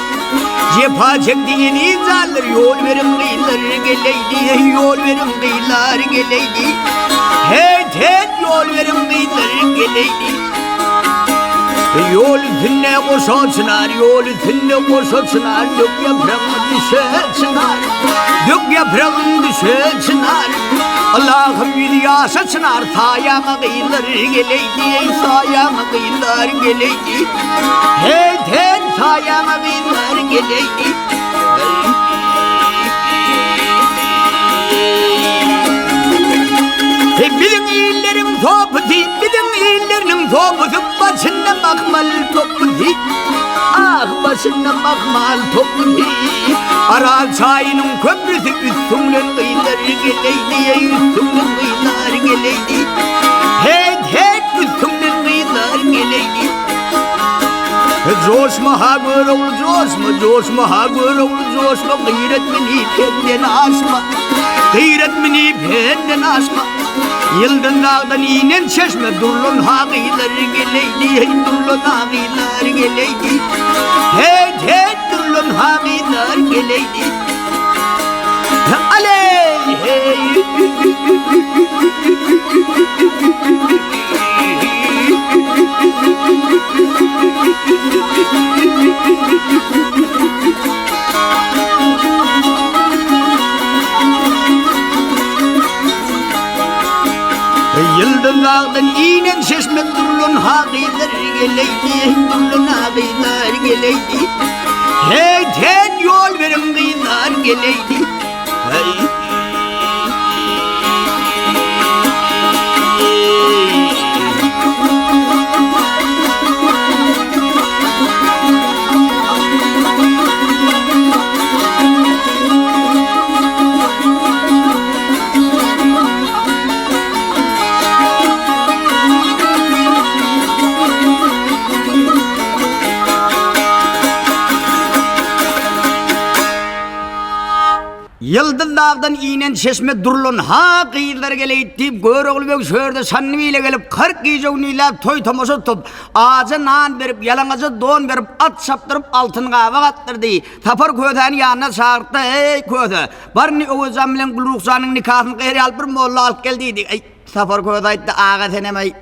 Jepa çekdi eziz janlar ýol beriň gyzlar geleýdi. Ýol beriň gyzlar geleýdi. Heý heý ýol beriň gyzlar geleýdi. Ýol üstünde goşa çynar, ýol üstünde goşa çynar, dök ýapragyň düşe çynar. Dök ýapragyň düşe çynar. Allahym ýüzi ýaşa çynar, saýaňa gyzlar geleýdi, eý saýaňa gyzlar geleýdi. Heý, heý, saýaňa gyzlar geleýdi. Hey, biziň illeriň sopusy, biziň illeriniň sopusy başynda mahmal topusy. Ah, başynda mahmal topusy. Aral çaýynyň köprüsi üstüňden gyzlar geleýdi, ey üstüňden gyzlar geleýdi. Hey, hey, üstüňden gyzlar geleýdi. Joşma ha Görogly joşma, joşma ha Görogly joşma, gyýrat minip hetden aşma. Gyýrat minip hetden aşma. Ýyldyz dagdan inen çeşme durlan ha gyzlar geleýdi, hey durlan ha gyzlar geleýdi. Hey hey durlan ha gyzlar geleýdi. Aley hey. Ýyldyz dagdan inen çeşme durlan ha gyzlar geleýdi, durlan ha gyzlar geleýdi. Hey, ten ýol beriň gyzlar geleýdi. Hey. Ýyldyz dagdan inen çeşme durlan ha gyzlar geleýt diýip Görogly beg şu ýerde Şanly ile gelip 40 gije-gündizläp toý-tomaşa tutup, aja nan berip, ýalaňaja don berip, at çapdyryp, altyn gabak atdyrdy. Sapar Kösäni ýanyna çagyrtdy, Eý, Köse, bar indi Öwezjan bilen Gülruhjanyň nikasyny gyýar ýaly bir molla alyp gel diýdi. Eý, Sapar Köse aýtdy, Aga senem-eý,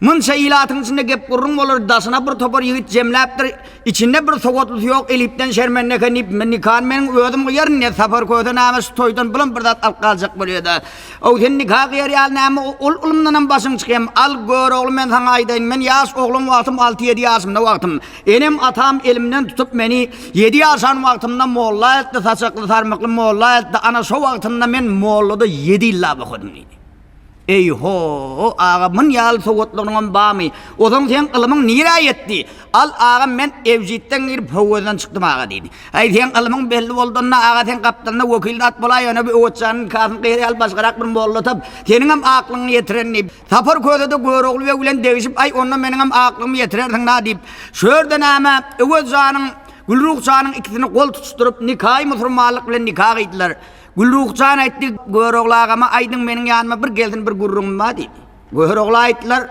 Munça ilatyň içinde gep-gürrüň bolar, daşyna bir topar ýigit jemläpdir, içinde bir sowatlysy ýok, elipden şermende eken diýip, nikany meniň özüm gyýaryn diýdi. Sapar Köse näme şu toýdan bulam bir zat alyp galjak bolýa-da. Ow, sen nika gyýar ýaly näme, ol ylymdanam başyň çykýam. Al, Görogly, men saňa aýdaýyn, men ýaş oglan wagtym, alty-ýedi ýaşymda wagtym, enem-atam elimden tutup meni ýedi ýaşan wagtymda molla eltdi, saçakly, sarmykly molla eltdi, ana şo wagtynda men mollada ýedi ýyllap okadym diýdi. Eý-ho, aga, myn ýaly sowatlygyňam barmy? Ozaň seň ylymyň nirä ýetdi? Al, agam, men ebjitden girip, höwwezden çykdym, aga, diýdi. Äý, seň ylymyň belli boldy-onda, aga, seň gapdalynda wekil zat bolaý, ýöne bu Öwezjanyň nikasyny gyýar ýaly başgarak bir molla tap, seniňem aklyňy ýetiren, diýip, Sapar köze-de Görogly beg bilen degişip, Aý, onda meniňem aklygymy ýetirersiň-da, diýip, şu ýerde näme, Öwez janyň, Gülruh janyň ikisini gol tutuşdyryp, nikaýy musurmanlyk bilen nika gyýdylar. Gülruh jan aýtdy, Görogly agama aýdyň, meniň ýanyma bir gelsin, bir gürrüňim bar diýdi. Görogla aýtdylar,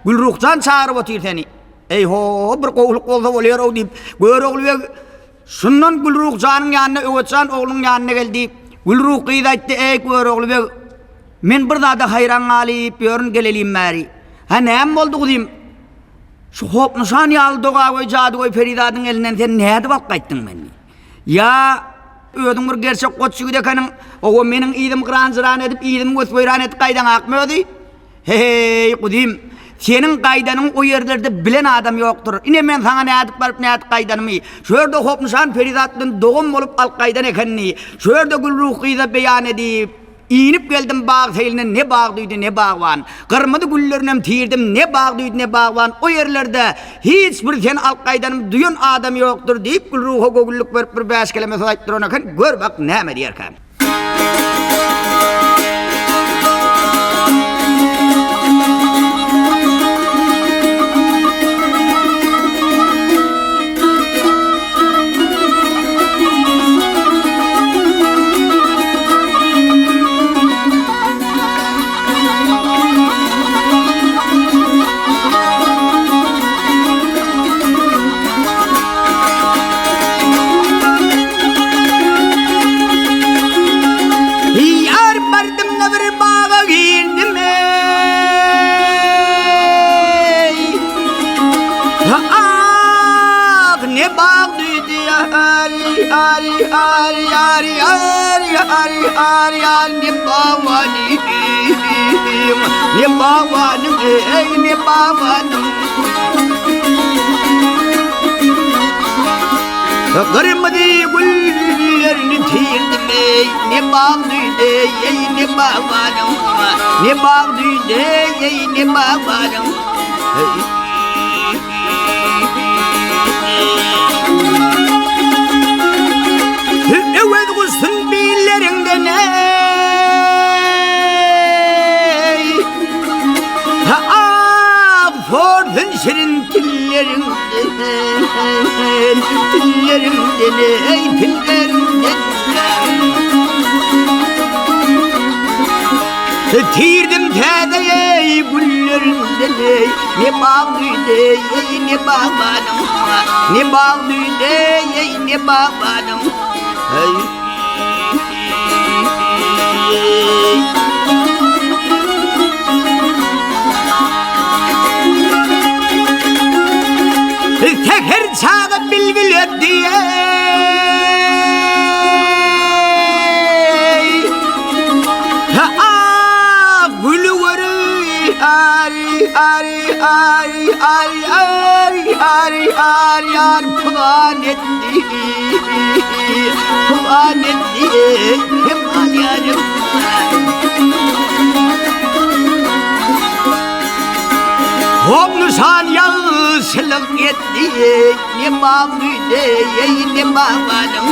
Gülruh jan çagyryp otyr seni. Eý-ho, bir gowulyk bolsa bolýar-ow diýip, Görogly beg şundan Gülruh janyň ýanyna, Öwez jan oglunyň ýanyna geldi. Gülruh gyz aýtdy, Eý, Görogly beg, men bir zada haýran galyp ýörün gelelim bäri. Hä, näme boldy guzym? Şu Hopnyşan ýaly dogagöý, jadygöý perizadyň elinden sen nädip alyp gaýtdyň meni? Ýa özüň bir gerçek goç ýigit ekeniň, owa meniň yzym gyran-jyran edip, yzymy gös-weýran edip gaýdaňakmy özi? He-heý, guzym, seniň gaýdanyňy o ýerlerde bilen adam ýokdur. Ine men saňa nädip baryp, nädip gaýdanymy, şu ýerde Hopnyşan perizat bilen dogan bolup alyp gaýdan ekenini, şu ýerde Gülruh gyza beýan edip, Inip geldim bag seýline ne bag duýdy ne bagban. Gyrmyzy güllerinem tirdim ne bag duýdy ne bagban. O ýerlerde hiç bir seni alyp gaýdanymy duýan adam ýokdur diýip Gülruha göwünlik berip bir bäş keleme söz aýdyp duran eken, gör bak näme diýerkä. bag düýdi Ari ari ari ari ari ari ari ari ne bagbanym Ne bagbanym eý ne bagbanym Gyrmyzy güllerini tirdim eý ne bag düýdi eý ne bagbanym Ne bag düýdi eý ne bagbanym Öwez guşsun billeriňden eý Ak sorsun şirin tilleriňden Tilleriňden eý tilleriňden Tirdim täze eý güllerinden eý Ne bag düýde eý ne bagbanyň Ne bag düýde eý ne bagbanyň Eý Säher çagy bilbil ötdi eý Ah güli görüp ari ari ari ari ari ari ari ari pygan etdi pygan etdi kemal ýarym Hop nyşan ýagşylyk etdi ne bagdy eý ne bagbanym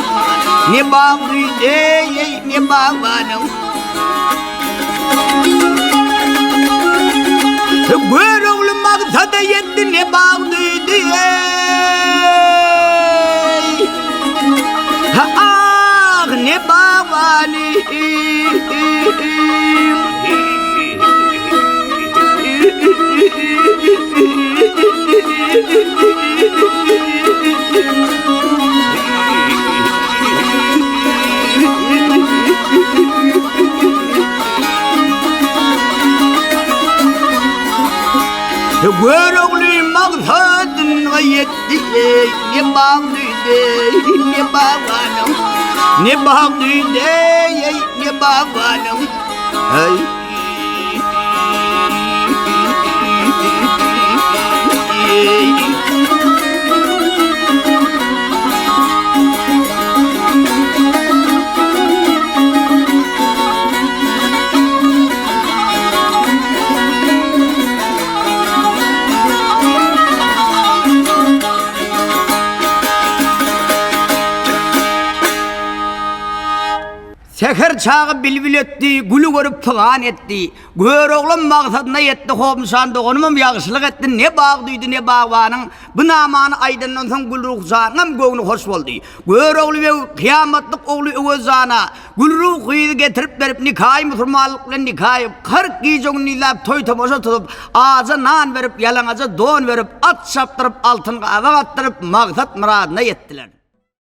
ne bagdy eý ne bagbanym Görogly maksada ýetdi ne bagdy eý Ah ne bagbanym Görogly maksadyna ýetdi, ne bagdy, ne bagbanym, ne bagdy, ne bagbanym. Hey. Säher çagy bilbil ötdi, güli görüp pygan etdi. Göroglam maksadyna ýetdi, Hopnyşan doganymam ýagşylyk etdi, ne bag duýdy, ne bagbanyň bu namany aýdandan soň Gülruh janyňam göwni hoş boldy. Görogly beg kyýamatlyk ogly Öwez jana Gülruh gyzy getirip berip, nikaýy musurmanlyk bilen nikaýy 40 gije-gündizläp toý-tomaşa tutup, aja nan berip, ýalaňaja don berip, at çapdyryp, altyn gabak atdyryp, maksat-myradyna ýetdiler.